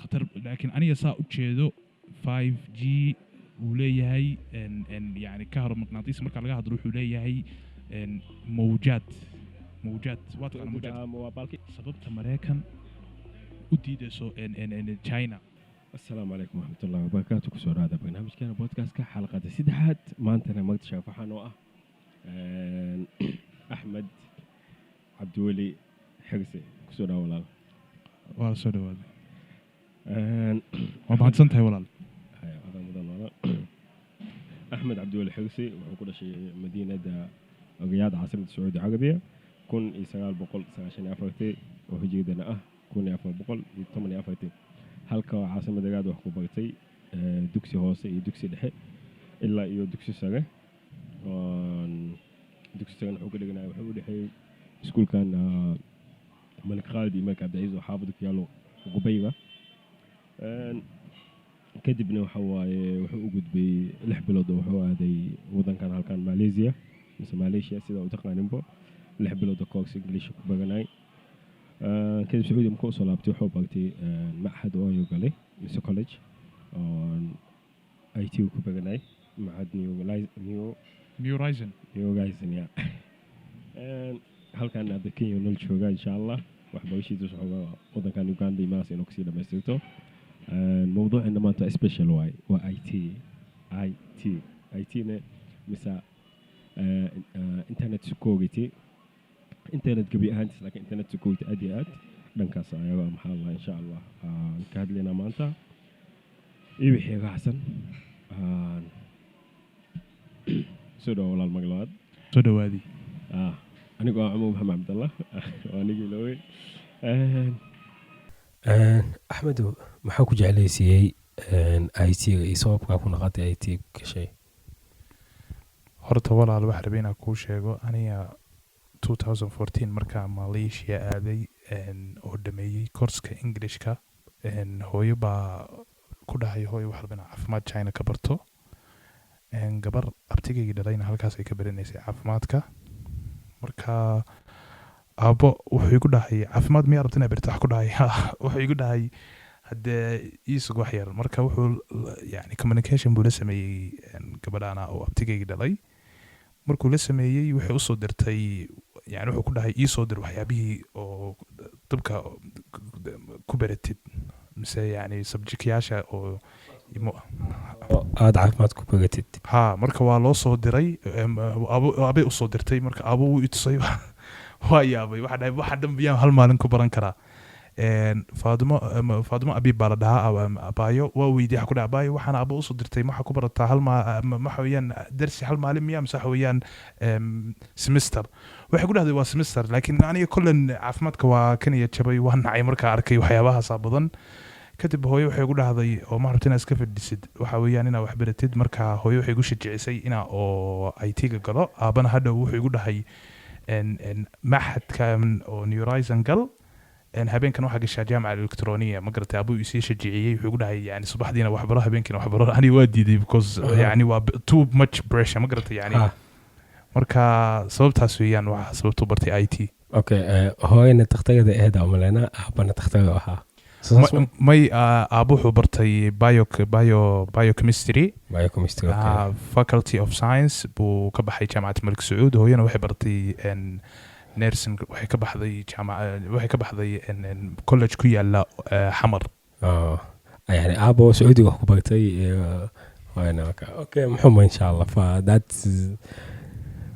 Khatar, laakiin aniga saa u jeedo 5G uu leeyahay yani كهرومغناطيس. Marka laga hadlo, wuxuu leeyahay mawjaad, mawjaad waa taqaana, mawjaad. Waa baalki. Sababta Maraykan u diidayso China. Asalaamu calaykum waraxmatullahi wabarakaatu. Kusoo dhawaada barnaamijkeena podcastka, xalaqada saddexaad. Maantana magta shaaf waxaan oo ah Axmed Cabdiweli Xirse. Kusoo dhawa, walaal. Waa la soo dhawaaday. Waa mahadsan tahay, walaal. Haya, adaa mudan, walaal. Axmed Cabdiweli Xirse wuxuu ku dhashay madiinada Riyaad, caasimadda Sacuudi Carabiya, 1994 oo hijridana ah 1414. Halka oo caasimada Riyaad wax ku bartay dugsi hoose iyo dugsi dhexe ilaa iyo dugsi sare. Dugsi sarena wuxuu ka dhiganaya, wuxuu u dhexeeyey iskuulkan Malik Khaalid iyo Malik Cabdicasiis oo xaafadda ku yaalo Qubayga. Kadibna waxa waaye wuxuu u gudbay 6 bilood oo wuxuu aaday wadankan halkan Malaysia mise Malaysia, sida u taqaaninbo, 6 bilood oo course English ku baranay. Kadib Sacuudi markuu usoo laabtay, wuxuu bartay machad oo ayuu galay mise college oo IT uu ku baranay, machad New New Horizon. New Horizon, ya. Halkan hadda Kenya nol jooga. Insha Allah waxbarashiisa wuxuu wadankan Uganda iyo meelahaas inuu kasii dhamaystirto. Mawduucina maanta special waay, waa IT, IT, IT ne mise internet security, internet gebi ahaantiis, laakiin internet security aad iyo aad dhankaas ayaga maxaa la, insha Allah aan ka hadlaynaa maanta iyo wixii raacsan. Soo dhawo, walaal, mag labaad. Soo dhawaadi. Anigu waa Cumar Maxamed Cabdallah, waa anigii loowey. Axmedow, maxaa ku jeclaysiiyey IT-ga iyo sababkaa ku naqatay IT gashay? Horta walaal, waxaa rabay inaan kuu sheego, aniga 2014 markaa Malaysia aaday oo dhameeyey course-ka Englishka, hooyo baa ku dhahay, "Hooyo, waxaa rabay inaan caafimaad China ka barto." Gabar abtigaygii dhalayna halkaas ay ka baranaysay caafimaadka. Marka aabbo wuxuu igu dhahay, "Caafimaad miyaa rabta inaad barto?" Wax ku dhahay, "Haa." Wuxuu igu dhahay, "Haddee iisug wax yar." Marka wuxuu yani communication buu la sameeyey gabadhaana oo abtigaygii dhalay. Markuu la sameeyey, wuxuu usoo dirtay, yani wuxuu ku dhahay, "Iisoo dir waxyaabihii oo dabka ku baratid mise yani subject-yaasha oo oo aada caafimaad ku bagatid." Ha, marka waa loo soo diray, aabo aabay usoo dirtay. Marka aabo wuu i tusay, waa yaabay. Waxaa dhahay, "Waxa dhan biyaan hal maalin ku baran karaa?" Faadimo, Faadimo Abiib baa la dhahaa abaayo. Waa weydiiyey, waxa ku dhahay, "Abaayo, waxaan aabo usoo dirtay waxa ku barataa hal waxa weeyaan darsi hal maalin miya mise waxa weeyaan semester?" Waxay ku dhahday, "Waa semester." Laakiin aniga kollen caafimaadka waa kaniya jabay, waa nacay markaa arkay waxyaabahaasaa badan. Kadib hooyo waxay ku dhahday, "Oo ma rabta inaad iska fadhisid? Waxa weeyaan inaad wax baratid." Marka hooyo waxay igu shajicisay inaa oo IT-ga galo. Aabana hadhow wuxuu igu dhahay, "Maxadkan oo New Horizon gal, habeenkan waxaa gashaa jaamica electroniya." Ma garatay? Abuu isii shajiciyey, wuxuu igu dhahay, yani subaxdiina waxbaro, habeenkiina waxbaro. Ani waa diiday because yani waa too much pressure, ma garatay yani? Marka sababtaas weeyaan waxa sababtu bartay IT. Okay, hooyana takhtagada ahayd aa umaleynaa, aabana takhtaga ahaa. So saas May, aabo wuxuu bartay biochemistry. Biochemistry, okay. Faculty of Science buu ka baxay Jaamacad Malik Sacuud. Hooyana waxay bartay nursing, waxay ka baxday jaamaca, waxay ka baxday college ku yaala Xamar. Oh, yani aabo Sacuudiga wax ku bartay iyo hooyana. Okay, muxuma, insha Allah, fa that's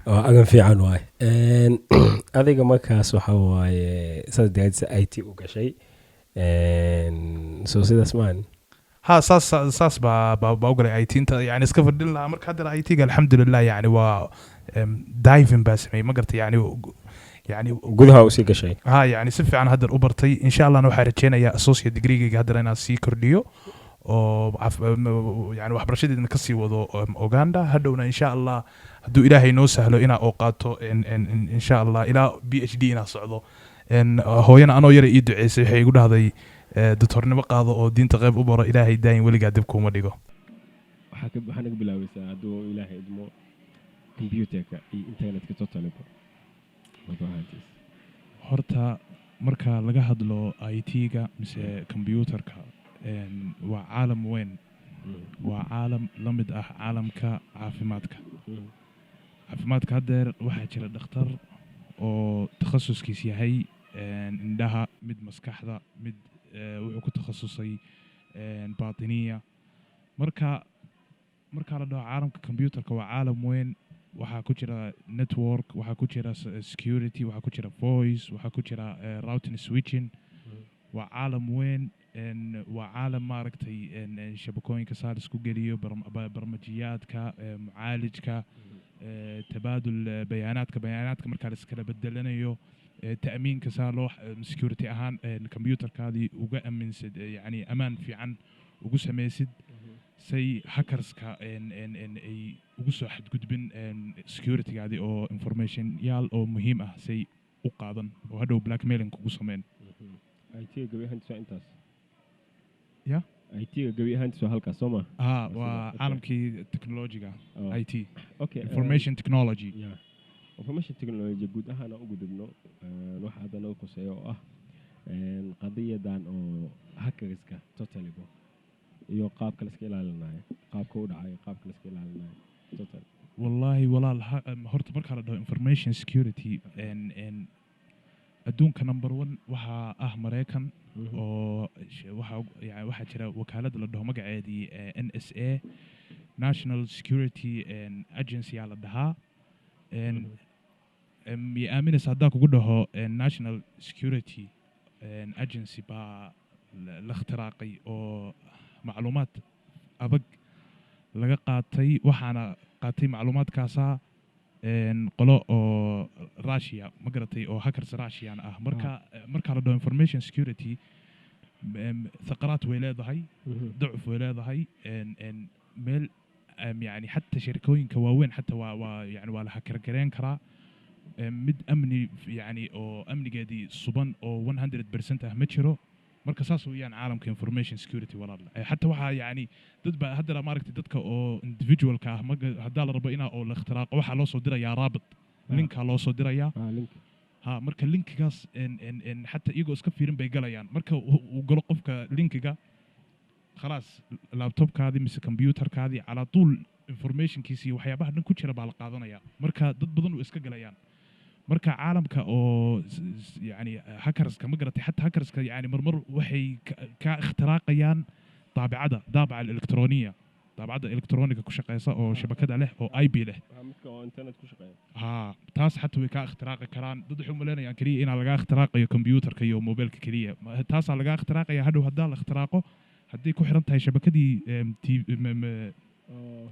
waa agan fiican waay. Adiga markaas waxa waaye saas daraaddiis IT u gashay. So sidaas maan? Ha, saas baa u galay IT inta yani iska fadhin lahaa. Marka haddana IT ga, alxamdulilah, yani waa diving baa sameeyey, ma garatay? Yani gudaha usii gashay. Ha, yani si fiican haddan u bartay. Insha Allahna waxaa rajeynayaa associate degree-gayga haddana inaan sii kordhiyo oo yani waxbarashadeedna kasii wado Uganda. Hadhowna insha Allah, hadduu Ilaahay noo sahlo, inaa oo qaato insha Allah ilaa PhD inaa socdo. Hooyana anoo yara ii duceysay, waxay igu dhahday, "Doctornimo qaado oo diinta qayb u baro. Ilaahay daayin weligaa dib kuuma dhigo." Waxaa naga bilaabaysaa, hadduu Ilaahay idmo, computerka iyo internetka totally mawduucaantiis. Horta marka laga hadlo IT-ga mise computerka Waa caalam weyn, waa caalam la mid ah caalamka caafimaadka. Caafimaadka haddeer waxaa jira dhakhtar oo takhasuskiis yahay indhaha, mid maskaxda, mid wuxuu ku takhasusay baatiniya. Marka markaa la dhaho caalamka computerka, waa caalam weyn. Waxaa ku jira network, waxaa ku jira security, waxaa ku jira voice, waxaa ku jira routing, switching. Waa caalam weyn. Waa caalam maaragtay shabakooyinka saa la isku geliyo, barmajiyaadka, mucaalijka, tabaadul bayaanaadka markaa la iskala bedelanayo, ta'miinka saa loo security ahaan computerkaadii uga aminsid, yani amaan fiican ugu samaysid, say hackerska ay ugu soo xadgudbin securitygaadii oo information yaal oo muhiim ah say u qaadan oo hadhow blackmailing kugu sameyn. IT-ga gebi ahaantiis waa intaas. Ya? IT-ga gebi ahaantiis waa halkaas, soo ma? Ah. Waa waa caalamkii technologyga. Oh. IT. Okay. Information technology. Yeah. Information technology guud ahaan aan u gudubno. Waxa hadda naga khuseeya oo ah qadiyadan oo hackerska totally bo iyo qaabka la iska ilaalinayo, qaabka u dhacay, qaabka la iska ilaalinayo total. Wallaahi walaal, horta markaa la dhaho information security, adduunka number one waxaa ah Maraykan oo waxaa yani waxaa jira wakaalada la dhaho magaceedii NSA, National Security Agency aa la dhahaa. Ya aaminaysa haddaa kugu dhaho National Security Agency baa la ikhtiraaqay oo macluumaad adag laga qaatay? Waxaana qaatay macluumaadkaasaa qolo oo Russia, ma garatay, oo hackers Russian ah. Marka marka la dhaho information security, thaqaraat way leedahay, ducuf way leedahay. Meel yani xataa shirkooyinka waaweyn xataa waa yani waa la hacker gareyn karaa. Mid amni yani oo amnigeedii suban oo 100% ah ma jiro. Marka saas weeyaan caalamka information security, walaal. Xataa waxaa yani dad baa haddana maaragtay dadka oo individualka ah haddaa la rabo inaa oo la ikhtiraaqo, waxaa loo soo dirayaa raabit, linkaa loo soo dirayaa. Ah, link. Ha, marka linkigaas en xataa iyagoo iska fiirin bay galayaan. Marka uu galo qofka linkiga, khalaas, laptopkaadii mise computerkaadii calaa tuul informationkiisi iyo waxyaabaha dhan ku jira baa la qaadanaya. Marka dad badan uu iska galayaan. Marka caalamka oo yani hackerska, ma garatay, xataa hackerska yani marmar waxay ka ikhtiraaqayaan daabicada, daabaca alelektroniya, daabacadda elektroniga ku shaqeysa oo shabakada leh oo IP leh. Ah, midka oo internet ku shaqeeya. Haa, taas xataa way kaa ikhtiraaqi karaan. Dad waxay u malaynayaan keliya inaa lagaa ikhtiraaqayo computerka iyo mobilka keliya. Taasaa lagaa ikhtiraaqaya. Hadhow haddaa la ikhtiraaqo, hadday ku xiran tahay shabakadii Oo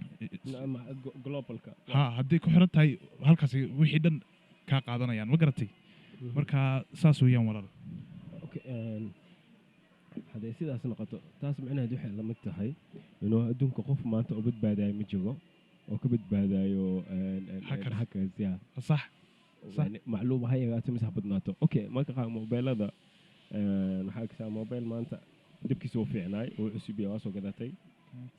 globalka. Ha, hadday ku xiran tahay halkaasi, wixii dhan kaa qaadanayaan, ma garatay? Marka saas weeyaan, walaal. Okay, hadday sidaas noqoto, taas micnaheed waxay la mid tahay inuu adduunka qof maanta oo badbaadayo ma jiro oo ka badbaadayo Hackers. Hackers, yeah. Sax. Yani macluum ha yaraato mise ha badnaato. Okay, marka qaar mobeelada waxaa kasaa mobile maanta dibkiisa uu fiicnaay, uu cusub yahay, waa soo gadatay.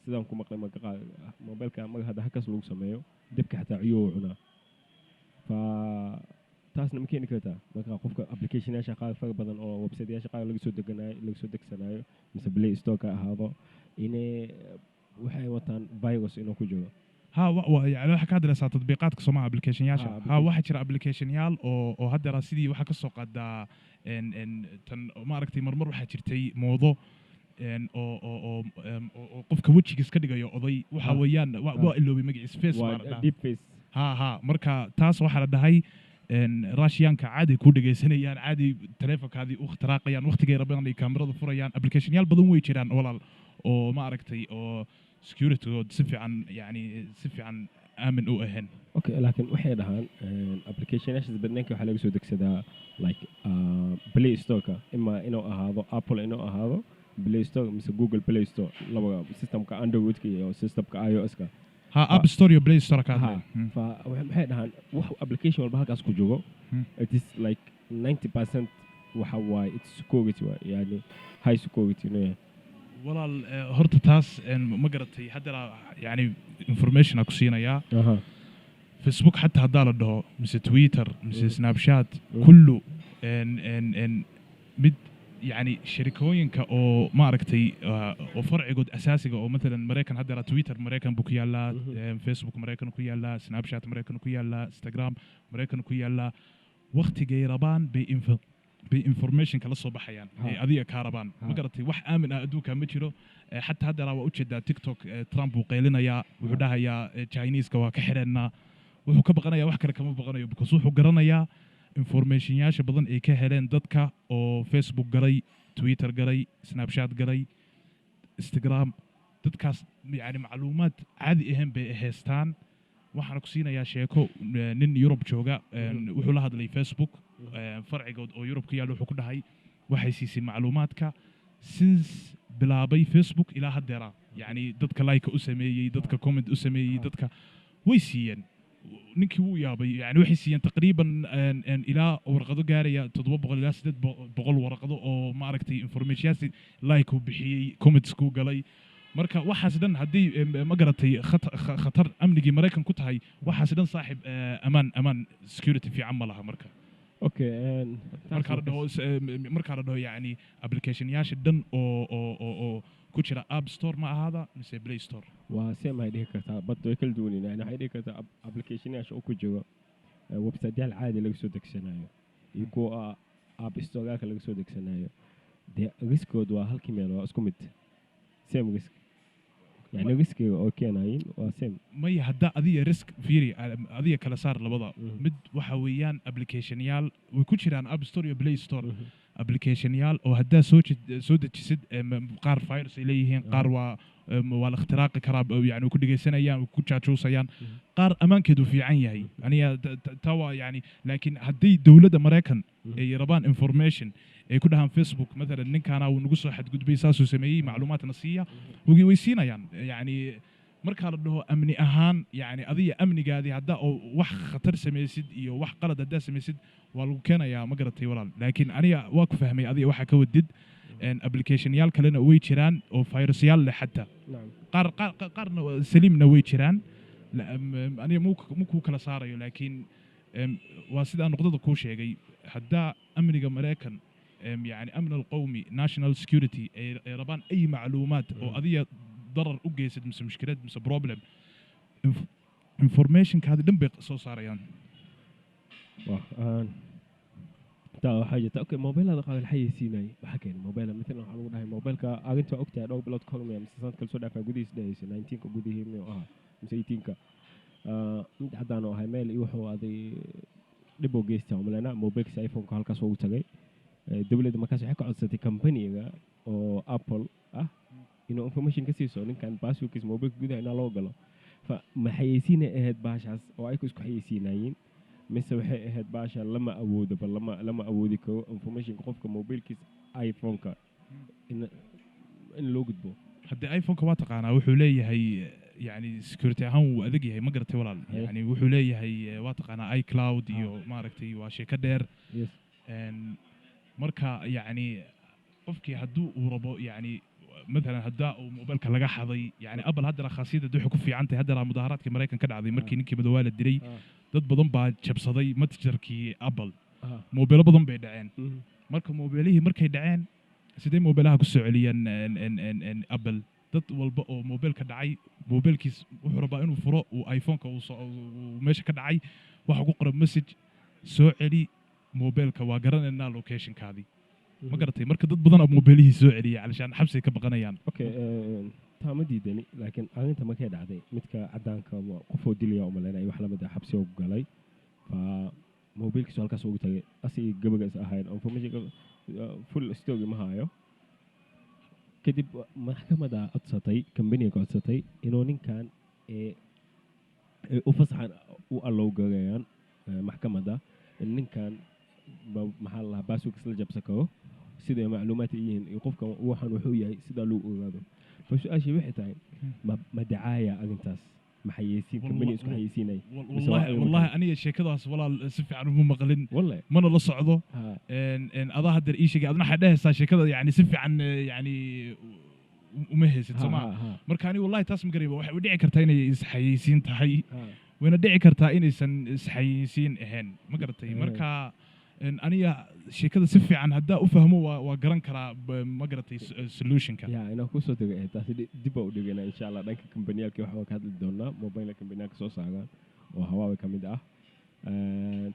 Sidaan ku maqlay, marka qaar mobilka maga hadda hackers lagu sameeyo, dibka xataa ciyuu uu cunaa. Fa taasna ma keeni kartaa marka qofka applicationyaasha qaar fara badan oo websiteyaasha qaar laga soo deganayo, laga soo degsanaayo, mise Play Store ka ahaado, inay waxay wataan virus inuu ku jiro? Ha, yani waxaa ka hadlaysaa tadbiiqaadka Soomaa, applicationyaasha. Ha. Ha, waxaa jira applicationyaal oo haddeera sidii waxaa ka soo qaadaa en tan maaragtay marmar waxaa jirtay moodo oo qofka wejigiis ka dhigayo oday waxa weeyaan waa iloobay magaciis, face baa la waa dhahaa. Deep face. Ha, marka taas waxaa la dhahay Russianka caadi ku dhegaysanayaan, caadi taleefonkaadii u ikhtiraaqayaan, waqtigay rabaan ay kaamirada furayaan. Applicationyaal badan way jiraan, walaal, oo ma aragtay oo securitygood si fiican yani si fiican aamin u ahayn. Okay, laakiin waxay dhahaan applicationyaashaas badnaanka waxaa laga soo degsadaa like Play Store-ka, ima inuu ahaado Apple, inuu ahaado Play Store mise Google Play Store, laba systemka Android-ka iyo systemka iOS-ka. Ha, App Store iyo Play Store ka Ha, hadlay. Fa maxay dhahaan, wax application walba halkaas ku joogo, it is like 90% waxa waaye it's security waay, yani high security inuu yahay. Walaal, horta taas ma garatay, haddana yani information aa ku siinayaa. Facebook xataa haddaa la dhaho mise Twitter mise Snapchat, kullu en mid Yani shirikooyinka oo maaragtay oo farcigood asaasiga oo mathalan Maraykan hadda Twitter Maraykan buu ku yaalaa, Facebook Maraykan ku yaalaa, Snapchat Maraykan ku yaalaa, Instagram Maraykan ku yaalaa, waqtigay rabaan bay information kala soo baxayaan ay adiga kaa rabaan. Ma garatay? Wax aamin ah adduunka ma jiro. Xataa hadda waa ujeedaa TikTok, Trump buu qaylinayaa, wuxuu dhahayaa Chineska waa ka xidheenaa. Wuxuu ka baqanayaa wax kale kama baqanayo, because wuxuu garanayaa informationyaasha badan ay ka heleen dadka oo Facebook galay, Twitter galay, Snapchat galay, Instagram. Dadkaas yani macluumaad caadi ahayn bay haystaan. Waxaan ku siinayaa sheeko nin Yurub jooga, wuxuu la hadlay Facebook farcigood oo Yurub ku yaalla. Wuxuu ku dhahay waxay siisay macluumaadka since bilaabay Facebook ilaa haddeera, yani dadka like u sameeyey, dadka comment u sameeyey, dadka way siiyeen. Ninkii wuu yaabay. Yani waxay siiyeen taqriiban ilaa warqado gaaraya 700 ilaa 800 warqado oo maaragtay informationyaasi like uu bixiyey, comments kuu galay. Marka waxaas dhan haddii ma garatay khatar amnigii Maraykan ku tahay, waxaas dhan saaxib amaan security fiican ma laha marka. Okay, Markaa la dhaho yani applicationyaasha dhan oo ku jira App Store ma ahaada mise Play Store. Waa same ay dhihi kartaa, but way kala duwan yihiin. Yani waxay dhihi kartaa applicationyaasha oo ku jiro website-yaal caadi laga soo degsanayo iyo kuwa app store-yaalka laga soo degsanayo, dee riskood waa halkii meel, waa isku mid, same risk. Yani riskiga oo keenayin waa same. Maya, hadda adiga risk fiiri, adiga kala saar labada. Mid waxa weeyaan applicationyaal way ku jiraan App Store iyo Play Store, applicationyaal oo haddaa soo dejisid qaar virus ay leeyihiin, qaar waa la ikhtiraaqi karaa, yani way ku dhegeysanayaan, way ku jaajuusayaan, qaar ammaankeedu fiican yahay. Aniga taa waa yani, laakiin haddii dowladda Maraykan ay rabaan information ay ku dhahaan Facebook mathalan ninkaana wuu nagu soo xadgudbay, saasuu sameeyey, macluumaadna siiya, way siinayaan. Yani markaa la dhaho amni ahaan, yani adiga amnigaadii haddaa oo wax khatar samaysid iyo wax qalad haddaa samaysid, waa lagu keenayaa. Ma garatay walaal? Laakiin aniga waa ku fahmay adiga waxaa ka wadid. Applicationyaal kalena way jiraan oo virusyaal leh xataa. Qaarna saliimna way jiraan. Aniga mu kuu kala saarayo, laakiin waa sidaa nuqdada kuu sheegay. Haddaa amniga Maraykan, yani amn alqowmi, national security, ay rabaan ay macluumaad oo adiga darar u geysid mise mushkilad mise problem, informationkaadi dhan bay soo saarayaan. Taa waxaa jirta. Okay, mobilada qaar la xayeysiinayay waxaa keenay mobile mathalan waxaa lagu dhahay mobilka arrinta waa ogtahay dhowr bilood ka hor miya mise sanadka lasoo dhaafaa gudihiis dhehaysa 19-ka gudihii miyuu ahaa mise 18-ka, mid caddaan oo ahay meel iyo wuxuu aday dhib oo geystaa umaleynaa mobilkiisa iPhone-ka halkaas ugu tagay. Dowladda markaas waxay ka codsatay company-ga oo Apple ah inuu information ka siiso ninkan passwordkiisa mobilka gudaha inaa loo galo. Fa ma xayeysiinay ahayd baashaas oo ay ku isku xayeysiinayeen mise waxay ahayd baasha lama awoodoba, lama awoodi karo informationka qofka mobilkiisa iPhone-ka in loo gudbo? Haddii iPhone-ka waa taqaanaa, wuxuu leeyahay yani security ahaan wuu adag yahay. Ma garatay walaal? Yani wuxuu leeyahay waa taqaanaa iCloud iyo maaragtay waa sheeko dheer. Marka yani qofkii hadduu uu rabo, yani mathalan haddaa uu mobilka laga xaday, yani Apple haddana khaasiyadda waxay ku fiican tahay, haddana mudaharaadkii Maraykan ka dhacday markii ninkii madowaa la dilay, dad badan baa jabsaday matjarkii Apple, moobilo badan bay dhaceen. Marka moobilihii markay dhaceen, sidee moobilaha kusoo celiyeen Apple? Dad walba oo moobilka dhacay, moobilkiis wuxuu rabaa inuu furo uu iPhone-ka uu meesha ka dhacay, waxa ku qoran message: soo celi moobilka, waa garanaynaa locationkaadii. Ma garatay? Marka dad badan oo moobilihii soo celiyay calashaan xabsay ka baqanayaan. Okay, taa ma diidani, laakiin arrinta markay dhacday midka caddaanka qofoo dilaya umaleynaya wax lamid ah xabsi oo galay, fa mobilkiisu halkaas ugu tagay asi gabaga is ahayn information full story ma hayo. Kadib maxkamada codsatay, kambaniga codsatay inuu ninkan ee u fasaxan u allow gareeyaan maxkamadda in ninkan maxaa la lahaa passwordkiis la jabsan karo, sida macluumaadka ay yihiin iyo qofkan waxaan wuxuu yahay sidaa loo ogaado. Fa su-aashii waxay tahay ma dacaaya arrintaas, ma xayeysiin kambani isku xayeysiinay mise waa Wallahi cilmi wallahi kale? Aniga sheekadaas walaal si fiican uma maqlin. Wallahi. Mana la socdo. Adaa haddeer ii sheegay, adna waxaad dhehaysaa sheekada yani si fiican yani uma haysid soo ma? Marka aniga wallahi taas ma garayba. Waxay dhici kartaa inay isxayeysiin tahay, wayna dhici kartaa inaysan isxayeysiin ahayn. Ma garatay? Marka Aniga sheekada si fiican haddaa u fahmo, waa garan karaa, ma garatay, solutionka. Ya, inaan kusoo tegay taasi dib baa u dhigana, insha Allah. Dhanka kambaniyaalkii waxbaan ka hadli doonaa, mobile kambaniyaalka soo saagaan oo Huawei ka mid ah.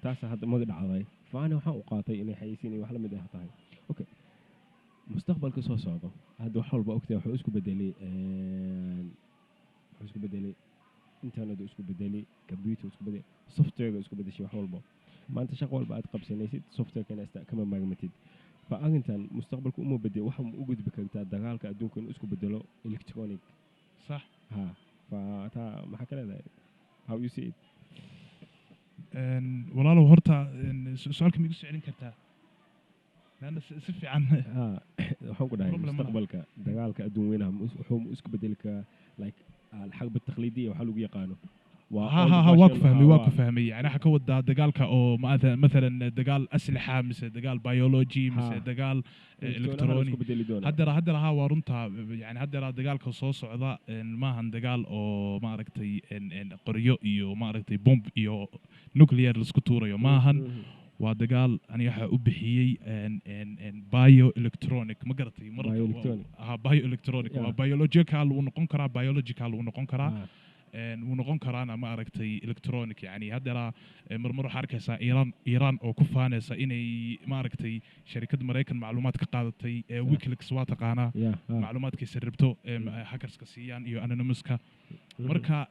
Taasa hadda maga dhacday, faani waxaan u qaatay inay xayeysiin iyo wax la mid ah tahay. Okay, mustaqbalka soo socdo hadda wax walba ogtahay wuxuu isku bedelay, wuxuu isku bedelay internet, uu isku bedelay computer, isku bedelay software, isku bedeshay wax walba. Maanta shaqo walba aad qabsanaysid software-kana kama maagmatid. Fa arrintan mustaqbalka uma bedel, waxa u gudbi kartaa dagaalka adduunka inuu isku bedelo electronic. Sax. Ha, fa taa maxaa ka leedahay? How you see it? Walaalow, horta su-aalka ma igu soo celin kartaa? Leanna si fiican Ha, waxaan ku dhahay Problem ma laha. mustaqbalka dagaalka adduun weynaha wuxuu isku bedeli karaa like الحرب التقليدية waxaa lagu yaqaano waa ha old ha ha, waa ku version, fahmay. Ha, Waa ku fahmay. Yani waxaa ka wadaa dagaalka oo مثلا dagaal أسلحة mise dagaal biology mise dagaal electronic ahaan electronic. Isku bedeli doonaa. Haddana ha, waa runta. Yani haddana dagaalka soo socda maahan dagaal oo maaragtay qoryo iyo maaragtay bomb iyo nuclear laisku tuurayo maahan. Waa dagaal aniga waxaa u bixiyey bio electronic, ma garatay? Bioelectronic. Ha, bioelectronic. Waa biological wuu noqon karaa, biological wuu noqon karaa, wuu noqon karaana ma aragtay electronic. Yani haddana marmar waxaa arkaysaa Iran oo ku faanaysa inay maaragtay sharikad Maraykan macluumaad ka qaadatay. WikiLeaks waa taqaanaa. Macluumaadkay sarribto hackerska siiyaan iyo anonymouska. Marka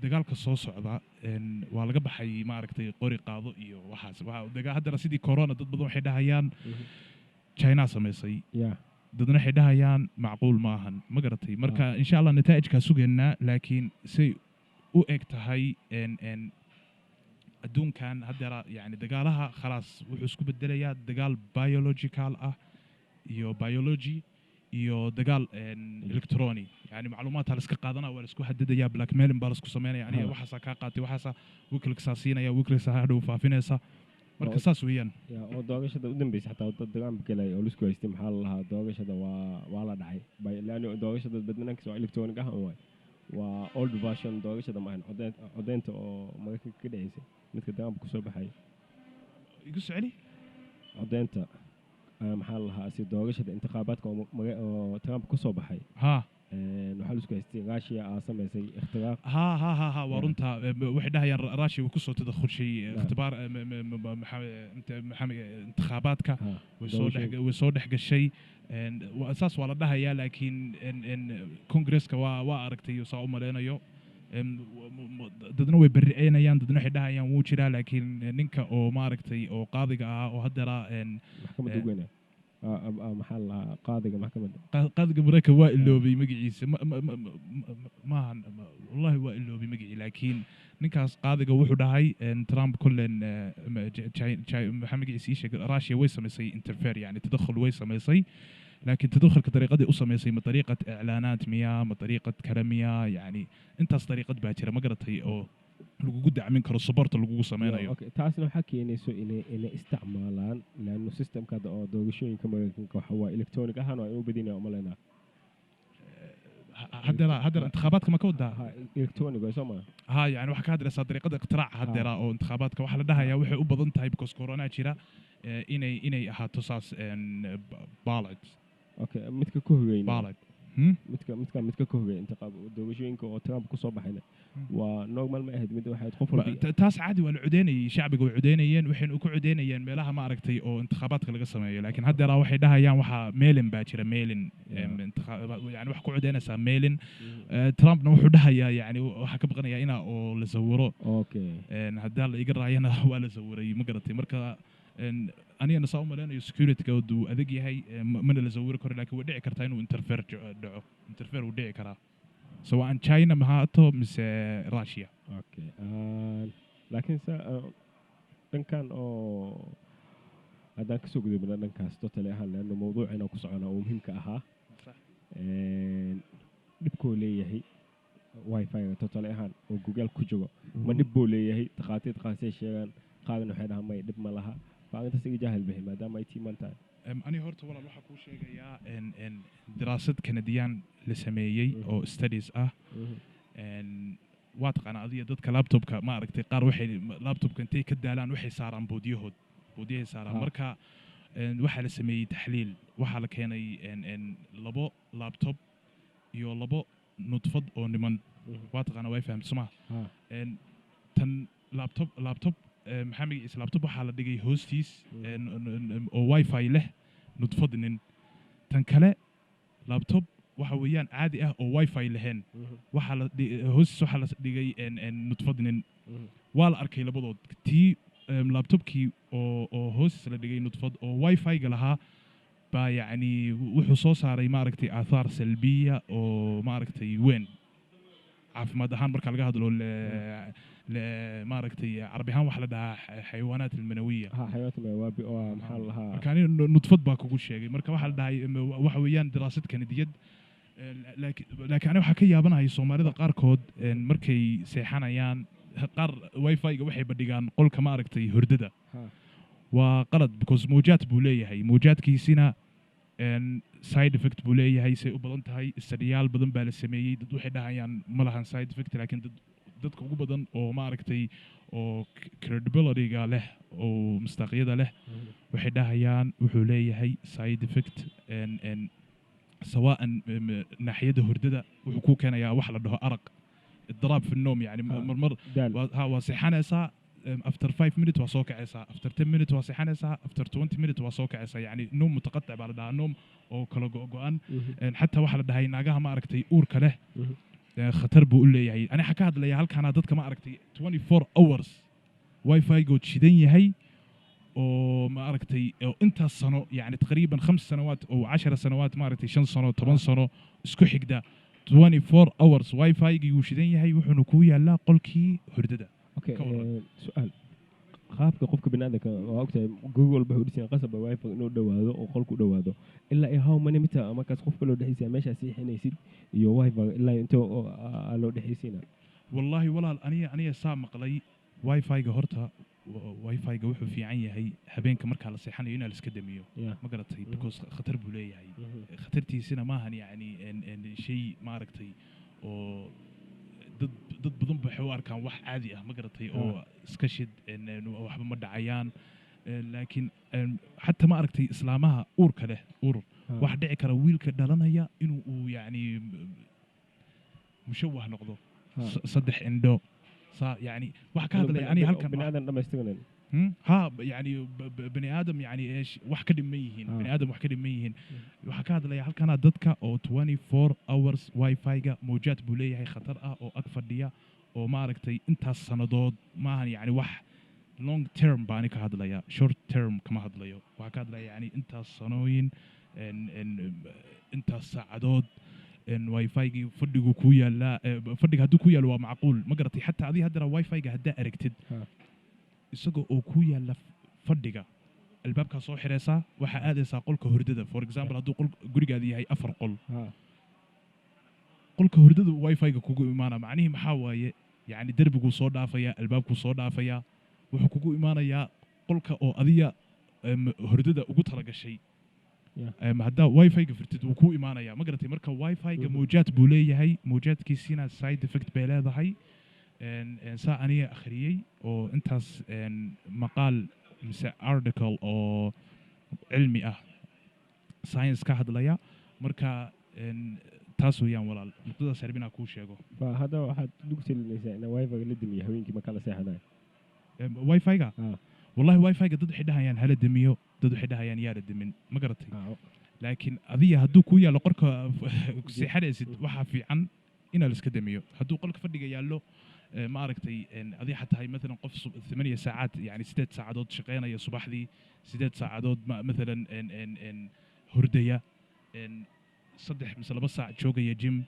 dagaalka soo socda waa laga baxay maaragtay qori qaado iyo waxaas. Haddana sidii corona dad badan waxay dhahayaan China samaysay, dadna waxay dhahayaan macquul maahan, ma garatay? Marka insha Allah nataa'ijkaa sugaynaa, laakiin say u eg tahay adduunkan haddeera yani dagaalaha khalaas wuxuu isku bedelayaa dagaal biological ah iyo biology iyo dagaal electronic. Yani macluumaadka la iska qaadanaa, waa la isku hadidaya, blackmailing baa la isku sameynaya. Aniga waxaasaa kaa qaatay, waxaasaa WikiLeaksaa siinaya, WikiLeaksaa hadhow faafinaysa. Marka saas weeyaan. Ya, oo doogashada u dambeysay xataa dad dagaal gelay oo laisku haystay, maxaa la lahaa, doogashada waa la dhacay. Laano doogashada badnankiisa waa electronic ah waay, waa old version doogashada maahan codeynta oo Maraykanka ka dhaceysay midka dagaalka kusoo baxay. Igu soo celi. Codeynta, maxaa la lahaa, si doogashada intikhaabaadka oo Trump kusoo baxay. Waxaa laisku haystay Russia aa samaysay اختراق. Ha ha ha ha, waa runta. Waxay dhahayaan Russia way kusoo tadakhushay ikhtibaar intikhaabaadka. Way soo Doorashooyin. Way soo dhex gashay. Saas waa la dhahayaa, laakiin congresska waa aragtay saa u maleynayo. Dadna way bariceynayaan, dadna waxay dhahayaan wuu jiraa, laakiin ninka oo maaragtay oo qaadiga ahaa oo haddana Maxkamadda ugu weynaa. Maxaa la lahaa, qaadiga maxkamadda. Qaadiga Maraykan waa iloobay magaciisa. Maahan, wallahi waa iloobay magacii, laakiin ninkaas qaadiga wuxuu dhahay Trump kollen maxaa magaciisa ii sheegay, Russia way samaysay interfere, yani tadakhul way samaysay, laakiin tadakhulka dariiqadii u samaysay ma dariiqad iclaanaat miya, ma dariiqad kale miya? Yani intaas dariiqad baa jira, ma garatay, oo lagugu dacmin karo, supporta lagugu sameynayo. Okay, taasna waxaa keenayso inay isticmaalaan laanno systemka hadda oo doorashooyinka Maraykanka waxa waa electronic ahaan waa inuu badinaya umaleynaa. Haddana intikhaabaadka ma ka wadaa? Ha, electronic way soo maa. Ha, yani waxaa ka hadlaysaa dariiqada iqtiraaca haddeera oo intikhaabaadka waxaa la dhahayaa waxay u badan tahay because corona jira inay ahaato saas ballot. Okay, midka ka hogeyna Ballot. Hmm? Midka ka hogey intiqaab doorashooyinka oo Trump kusoo baxayna waa normal ma ahayd, mid waxayd qof walba Taas caadi waa la codeynayay, shacbiga way codeynayeen, waxayna ku codeynayeen meelaha ma aragtay oo intikhaabaadka laga sameeyo, laakiin haddeera waxay dhahayaan waxaa mail-in baa jira, mail-in. Yani wax ku codeynaysaa mail-in. Trumpna wuxuu dhahayaa yani waxaa ka baqanayaa inaa oo la sawiro. Haddaa la iga raayana waa la sawiray, ma garatay? Marka anigana saa u maleynayo security-ga uu adag yahay, mana la sawiri karo, laakiin way dhici kartaa inuu interfere dhaco, interfere wuu dhici karaa sawaan China mahaato mise Russia. Okay, laakiin se dhankan oo haddaan kasoo gudubna dhankaas totally ahaan, leanno mawduucina ku soconaa oo muhiimka ahaa. Dhibkuu leeyahay wifi-ga totally ahaan oo Google ku jiro ma dhib buu leeyahay? Takhaatiir qaasay sheegaan, qaarna waxay dhahaan may, dhib ma laha. Fa arrintaas iga jaahil bixi maadaama ay tiiman tahay. Aniga horta walaal waxaa kuu sheegayaa daraasad Kanadiyaan la sameeyey oo studies ah. Waa taqaanaa adiga dadka laptopka ma aragtay, qaar waxay laptopka intay ka daalaan waxay saaraan boodyahood. Boodyahay saaraa. Marka waxaa la sameeyey taxliil, waxaa la keenay labo laptop iyo labo nudfad oo niman. Waa taqaana, way fahamta soma? Ha. Tan laptop maxaa magaciisa, laptop waxaa la dhigay hoostiis oo WiFi leh nudfad nin. Tan kale laptop waxa weeyaan caadi ah oo WiFi lahayn. Waxaa la hoostiis waxaa la dhigay nudfad nin. Waa la arkay labadood tii laptopkii oo hoostiis la dhigay nudfad oo WiFi-ga lahaa baa yacni wuxuu soo saaray, maaragtay, aathaar salbiya oo, maaragtay, weyn caafimaad ahaan marka laga hadlo maaragtay, carabi ahaan waxaa la dhahaa xayawaanaat almanawiya. Ha, xayawaanka waa waa maxaa la lahaa? Marka aniga nudfad baa kugu sheegay. Marka waxaa la dhahay waxa weeyaan daraasad kanadiyad. Laakiin aniga waxaa ka yaabanahay Soomaalida qaarkood markay seexanayaan qaar WiFi-ga waxay badhigaan qolka, maaragtay, hurdada. Waa qalad, because mawjaad buu leeyahay, mawjaadkiisina side effect buu leeyahay say u badan tahay. Study-yaal badan baa la sameeyey. Dad waxay dhahayaan ma lahan side effect, laakiin dadka ugu badan oo, maaragtay, oo credibility-ga leh oo masdaaqiyada leh waxay dhahayaan wuxuu leeyahay side effect sawaan naaxiyada hurdada wuxuu kuu keenayaa wax la dhaho أرق، اضطراب في النوم يعني. Marmar daal. Waa seexanaysaa, after 5 minutes waa soo kacaysaa, after 10 minutes waa seexanaysaa, after 20 minutes waa soo kacaysaa. Yani نوم متقطع baa la dhahaa, noom oo kala go-go-an. Xataa waxaa la dhahay naagaha, ma aragtay, uurka leh khatar buu u leeyahay. Ani waxaa ka hadlaya halkaana dadka, ma aragtay, 24 hours WiFi-good shidan yahay oo, ma aragtay, oo intaas sano, yani taqriiban 5 sanawaat oo 10 sanawaat, ma aragtay, 5 sano, 10 sano isku xigda 24 hours WiFi-gii wuu shidan yahay, wuxuuna kuu yaalaa qolkii hurdada. Okay. Ka waran? Su-aal: qaabka qofka biniaadamka waa ogtahay Google wuxuu dhisan qasaba WiFi inuu dhowaado oo qolku u dhowaado ilaa iyo how many meter markaas qofka loo dhexaysiya meeshaa seexinaysid iyo WiFi ilaa inta loo dhexaysiina? Wallaahi walaal, aniga saa maqlay WiFi-ga horta WiFi-ga wuxuu fiican yahay habeenka markaa la seexanayo inaa la iska damiyo. Ma garatay? Because khatar buu leeyahay. Khatartiisina maahan yani shay, maaragtay, oo dad badan ba waxay u arkaan wax caadi ah, ma garatay, oo iska shid waxba ma dhacayaan. Laakiin xataa, ma aragtay, islaamaha uurka leh uur waxa dhici kara wiilka dhalanaya inuu uu yani mushawah noqdo, saddex indho saa. Yani waxa ka hadlaya aniga halkan biniaadan dhamaystirnayn. Hmm? Ha, yani bani aadam yani eesh wax ka dhiman yihiin. Bani aadam wax ka dhiman yihiin. Waxaa ka hadlaya halkana dadka oo 24 hours WiFi-ga mawjaad buu leeyahay khatar ah oo ag fadhiya oo, maaragtay, intaas sannadood maahan, yani wax long term baani ka hadlaya, short term kama hadlayo. Waxaa ka hadlaya yani intaas sanooyin intaas saacadood WiFi-gii fadhigu kuu yaalaa. Fadhiga hadduu ku yaallo waa macquul, ma garatay? Xataa adii haddana WiFi-ga haddaa aragtid isagoo oo ku yaalla fadhiga, albaabkaa soo xiraysaa, waxaa aadaysaa qolka hurdada. For example, hadduu qol gurigaada yahay afar qol, qolka hurdada WiFi-ga kugu imaana, macnihii maxaa waaye? Yani derbiguu soo dhaafayaa, albaabkuu soo dhaafayaa, wuxuu kugu imaanayaa qolka oo adiga hurdada ugu talagashay. Haddaa WiFi-ga firtid wuu kuu imaanayaa, ma garatay? Marka WiFi-ga mawjaad buu leeyahay, mawjaadkiisina side effect bay leedahay. Saa aniga akhriyey oo intaas maqaal mise article oo cilmi ah, science ka hadlaya. Marka taas weeyaan walaal, nuqdadaas rabin kuu sheego. Fa hadda waxaad lagu talinaysaa in WiFi la damiyo habeenkii marka la seexanayo? WiFi-ga? Wallahi WiFi-ga dad waxay dhahayaan hala damiyo, dad waxay dhahayaan yaa la demin, ma garatay? Laakiin adiga hadduu kuu yaallo qorka seexanaysid, waxaa fiican inaa la iska damiyo. Hadduu qolka fadhiga yaallo, ma aragtay, adiga xataa tahay maalan qof 8 saacaad, yani 8 saacadood shaqaynaya subaxdii, 8 saacadood maalan hurdaya, 3 mise 2 saac joogaya gym,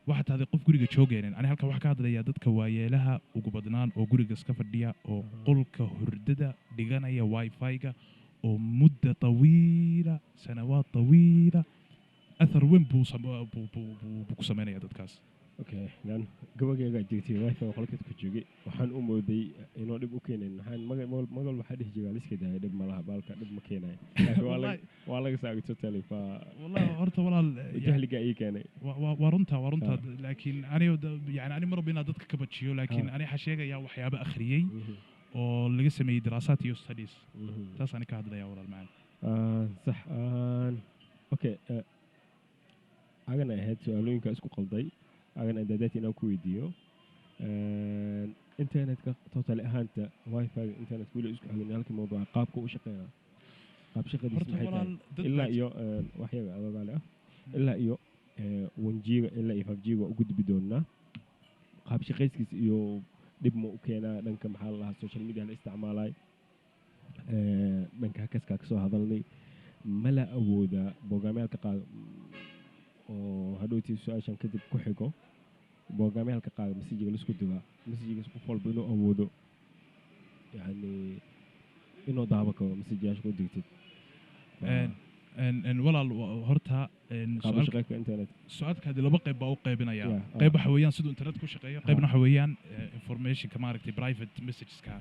waxaa tahday qof guriga joogaynin. Ani halkan waxaa ka hadlayaa dadka waayeelaha ugu badnaan oo guriga iska fadhiya oo qolka hurdada dhiganaya WiFi-ga oo mudda طويلة، سنوات طويلة، أثر weyn buu ku sameynaya dadkaas. Okay, lan gabagaygaa jirtay WiFi qolkeed ku joogay, waxaan u mooday inuu dhib u keenayn. Waxaan magal waxaa dhihi jiray liska daaya, dhib malaha, baalka dhib ma keenayo, laakiin waa laga saagay totally fa. Wallahi horta walaal, jahliga ii keenay. Waa runta, waa runta. Laakiin ani yani ani ma rabo inaan dadka ka bajiyo, laakiin ani waxaa sheegayaa waxyaabo akhriyey. Oo laga sameeyey daraasaad iyo studies. Taasaan ka hadlaya, walaal macaan. Sax. Okay, agana ahayd su-aalooyinka isku qalday agana dadaati inaan ku weydiiyo. Internetka total ahaanta, wifi internetka weli isku xigin halkii mawduuca, qaabka u shaqeynaa, qaab shaqadiisa Horta maxay tahay? walaal, dad Ilaa baa iyo waxyaga adogaale ah, ilaa iyo 1G-ga ilaa iyo 5G-ga waa u gudbi doonaa. Qaab shaqayskiisa iyo dhib ma u keenaa dhanka, maxaa la dhahaa, social media la isticmaalay? Dhanka hakaskaa kasoo hadalnay, ma la awoodaa bogaamyaalka qaar oo hadhowtii su-aashan kadib ku xigo, bogaamyaalka qaar message-ga laisku diraa, message-gaas qof walba inuu awoodo, yani inuu daawo karo message-yaasha ku digtid? Walaal, horta Qaab shaqeynka internet. Su-aalkaadi laba qayb baa u qaybinaya. Yeah. Qayb waxa weeyaan siduu internet ku shaqeeyo, qaybna waxa weeyaan informationka, maaragtay, private messageska.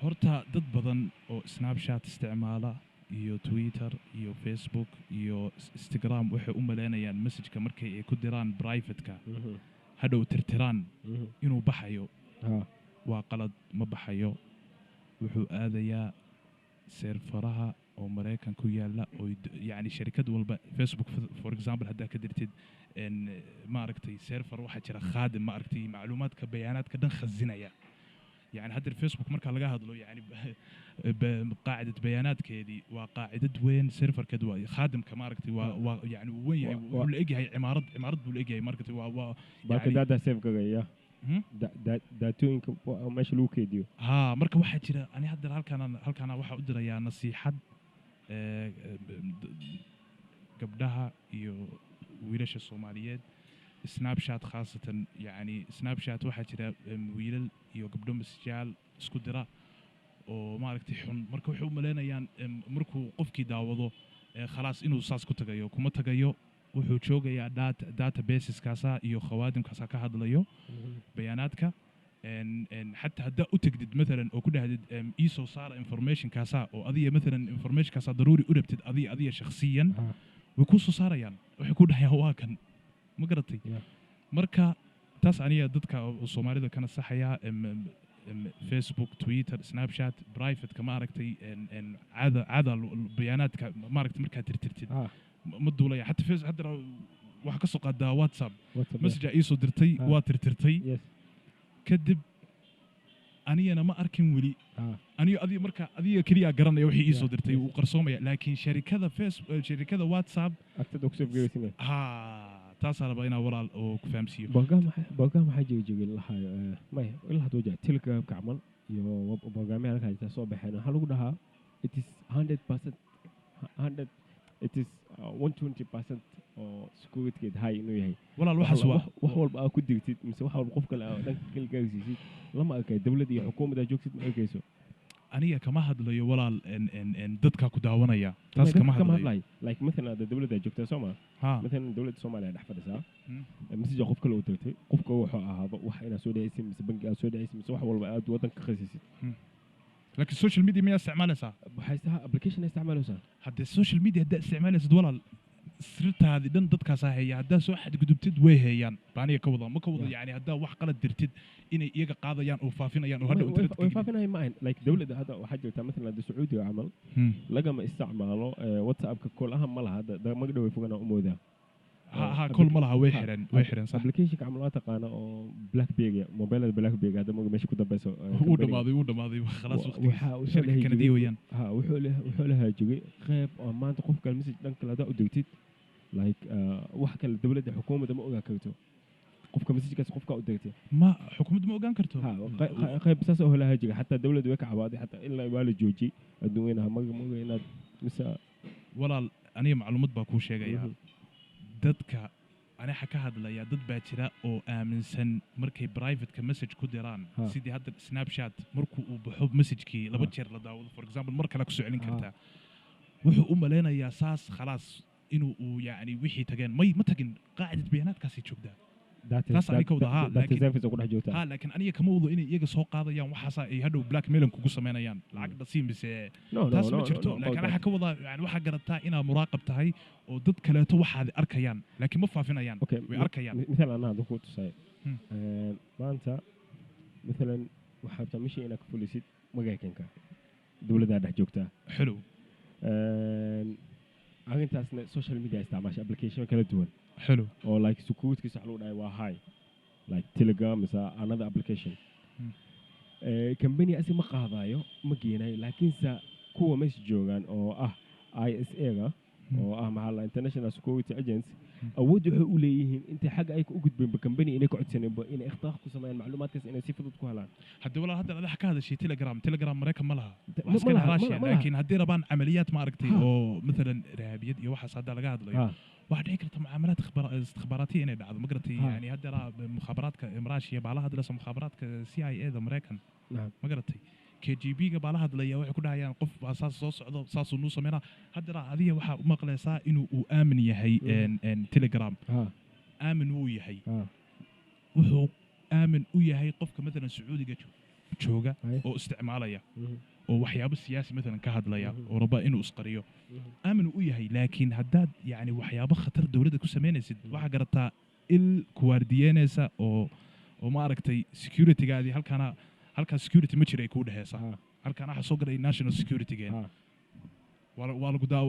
Horta dad badan oo Snapchat isticmaala iyo Twitter iyo Facebook iyo Instagram waxay u malaynayaan messageka markay ay ku diraan privateka, hadhow tirtiraan, inuu baxayo. Waa qalad, ma baxayo. Wuxuu aadayaa serveraha oo Maraykan ku yaala oo yacni sharikad walba, Facebook for example, haddaa ka dirtid maaragtay, server waxaa jira khaadim, maaragtay, macluumaadka bayaanaadka dhan khazinaya. Yani hadda Facebook marka laga hadlo, yani qaacidad bayaanaadkeedii waa qaacidad weyn. Serverkeed waa khaadimka, maaragtay, waa yani uu weyn yahay. Wuxuu la egyahay cimaarad, cimaarad buu la egyahay, maaragtay, waa Balka yani data save gagaya Hmm? Daatooyinka meesha lagu keydiyo. Haa, marka waxaa jira, ani hadda halkaana waxaa u dirayaa nasiixad gabdhaha iyo wiilasha Soomaaliyeed, Snapchat khaasatan. Yani Snapchat waxaa jira wiilal iyo gabdho messageyaal isku dira oo, maaragtay, xun. Marka waxay u malaynayaan markuu qofkii daawado, khalaas, inuu saas ku tagayo. Kuma tagayo, wuxuu joogayaa databaseskaasa iyo khawaadimkaasa ka hadlayo bayaanaadka. Xataa haddaa u tegdid maalan oo ku dhahdid ii soo saara informationkaasa, oo adiga maalan informationkaasa daruuri u rabtid, adiga shakhsiyan, way kuu soo saarayaan, waxay ku dhahayaan waa kan, ma garatay? Yeah. Marka taas aniga dadka oo Soomaalida kana saxayaa. Facebook, Twitter, Snapchat privateka, ma aragtay, caada bayaanaadka, maaragtay, markaad tirtirtid ma duulaya. Xataa face hadda waxaa ka soo qaadaa WhatsApp. WhatsApp, yeah. Message aa iisoo dirtay, waa tirtirtay, kadib anigana ma arkin weli. Aniga adiga, marka adiga keliya garanaya wixii iisoo dirtay, wuu qarsoomaya. Laakiin sharikada face, sharikada WhatsApp Agtada ku save garaysan. Ha, taasaa rabaa inaa walaal oo ku fahamsiiyo. Bogaan maxaa jiri lahayo, maya, ilaa hadda wajah Telegramka camal iyo bogaamyaha halkaa jirta soo baxeen, waxaa lagu dhahaa it is 100%, 100, it is 120% oo securitygeed high inuu yahay. Walaal, waxaas waa Wax walba aa ku digtid mise wax walba qof kale aa dhanka kale gaarsiisid lama arkay, dowladda iyo xukuumadda aad joogtid ma arkayso. Aniga kama hadlayo, walaal, en en en dadka ku daawanaya taas Dadka kama kama hadlayo. Hadlayo, like mathalan hadda dowladda aad joogtaa, soo ma? Ha. Mathalan dowladda Soomaaliya dhex fadhisaa, message qof kale u tagtay, qofka wuxuu ahaaba wax inaad soo dhacaysid mise bangi aad soo dhacaysid mise wax walba aad waddanka ka khasisid. Laakiin social media miyaa isticmaalaysaa? Waxay tahay application ay isticmaalaysaa. Haddee social media haddaa isticmaalaysid, walaal, sirtaadi dhan dadkaasaa heeya. Haddaa soo xadgudubtid way heeyaan baa aniga ka wada, ma ka wada. Yani haddaa wax qalad dirtid inay iyaga qaadayaan oo faafinayaan oo hadhow internetka Way gelin. Faafinaya ma ahayn, like dowladda hadda waxaa jirta mathalan hadda Sacuudiga camal lagama isticmaalo WhatsAppka call ahaan ma laha hadda, magdhow way foganaa u moodaa. Ha, call ma laha, way xireen, way xireen, sax. Applicationka camal waa taqaana oo Blackberry, mobilada Blackberry hadda maga meesha ku dambeyso Wuu company-ga. dhamaaday, wuu dhamaaday, khalaas. Waxa Waqtigiis uu soo sharka lahaa Kanadiya jiray weeyaan. Ha, wuxuu lahaa jiray qeyb oo maanta qof kale message dhan kale haddaa u degtid, like wax kale dowladda xukuumadda ma ogaa karto qofka messagekaas qofka u degtay. Ma xukuumadda ma ogaan karto. Ha, qayb saas oo lahaa jiray, xataa dowladda way ka cabaaday, xataa ilaa waa la joojiyey adduunyanaha maga ma oga inaad mise. Walaal, aniga macluumad baa kuu sheegaya. Dadka anixa ka hadlaya, dad baa jira oo aaminsan markay privateka message ku diraan, sidii hadda Snapchat markuu uu baxo messagekii laba jeer la daawado, for example, mar kale kusoo celin kartaa, wuxuu u malaynayaa saas khalaas inuu uu yacni wixii tageen. May, ma tagin, qaacidad bayaanaadkaasay joogtaa. Taas aniga ka wada, ha, data service oo ku dhex joogtaa. Ha, laakiin aniga kama wado inay iyaga soo qaadayaan waxaasa ay hadhow blackmailing kugu samaynayaan, lacag dhasii mise. No, no. Taas No, ma jirto. no, Laakiin waxaa ka wadaa, yani waxaa garataa inaad muraaqab tahay oo dad kaleeto waxaad arkayaan laakiin ma faafinayaan, Okay. way arkayaan. مثلا انا hadda ku tusay, maanta mathalan waxaa rabtaa mission inaad ka fulisid. Maraykanka dowladdaa dhex joogtaa. Xulu. Arrintaasna social media isticmaasha application kala duwan oo like securitykiisa wax lagu dhahay waa high, like Telegram mise another application. Company asi ma qaadayo, ma geenayo, laakiinse kuwa meesha joogaan oo ah ISA-ga, oo ah maxaa la International Security Agency, awood waxay u leeyihiin intay xagga ay u gudbeenba company inay ka codsaneenba inay ikhtilaaq ku sameeyaan, macluumaadkaas inay si fudud ku helaan. Haddii walaal hadda adax ka hadashay Telegram, Telegram Maraykan ma laha. Ma wax iska laha, ma Russia. ma laha. Laakiin haddii rabaan camaliyaad, ma aragtay, oo mathalan irhaabiyad iyo waxaas hadda laga hadlayo, waxaa dhici karta mucaamalaad istikhbaaraatiya inay dhacdo, ma garatay? Yani hadda mukhaabaraadka Russia baa la hadlaysa, mukhaabaraadka CIA da Maraykan, ma garatay, KGB ga baa la hadlaya. Waxay ku dhahayaan qof baa saas soo socdo, saasuu nuu sameynaa. Haddana adiga waxaa u maqlaysaa inuu uu aamin yahay. Telegram aamin wuu yahay. Wuxuu aamin u yahay qofka mathalan Sacuudiga jooga oo isticmaalaya oo waxyaabo siyaasi mathalan ka hadlaya oo raba inuu isqariyo, aamin uu u yahay. Laakiin haddaad yani waxyaabo khatar dowladda ku samaynaysid, waxaa garataa il kuwaardiyeynaysa oo ma aragtay, securitygaadii halkaana halkaa security ma jira ay kuu dheheysa. Halkaan waxaa soo galay national security-geen. Waa lagu daa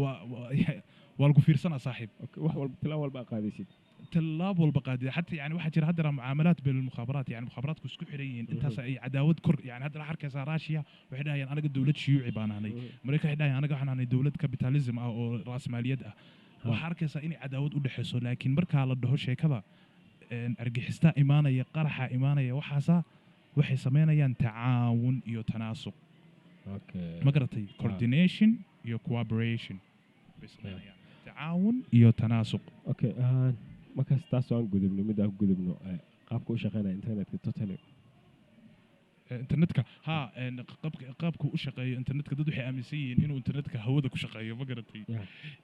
waa lagu fiirsanaa, saaxiib. Okay, wax walba, tilaabo walba aad qaadaysid. Tallaab walba qaadida. Xataa yani waxaa jira haddana mucaamalaat bayna almukhaabaraat, yani mukhaabaraadku isku xiran yihiin. Intaas ay cadaawad kor yani hadda waxaa arkaysaa Russia waxay dhahayaan anaga dowlad shuyuuci baan ahnay, Maraykan waxay dhahayaan anaga waxaan ahnay dowlad capitalism ah oo raasmaaliyad ah. Waxaa arkaysaa inay cadaawad u dhexayso, laakiin markaa la dhaho sheekada argixistaa imaanaya, qaraxa imaanaya, waxaasaa waxay samaynayaan tacaawun iyo tanaasuq. Ma garatay? Coordination iyo cooperation bay samaynayaan, tacaawun iyo tanaasuq. Okay, markaas taas aan gudubno, mid aan ku gudubno qaabka u shaqeynaya internetka totally. Internetka ha qaabku u shaqeeyo internetka, dad waxay aaminsan yihiin inuu internetka hawada ku shaqeeyo, ma garatay,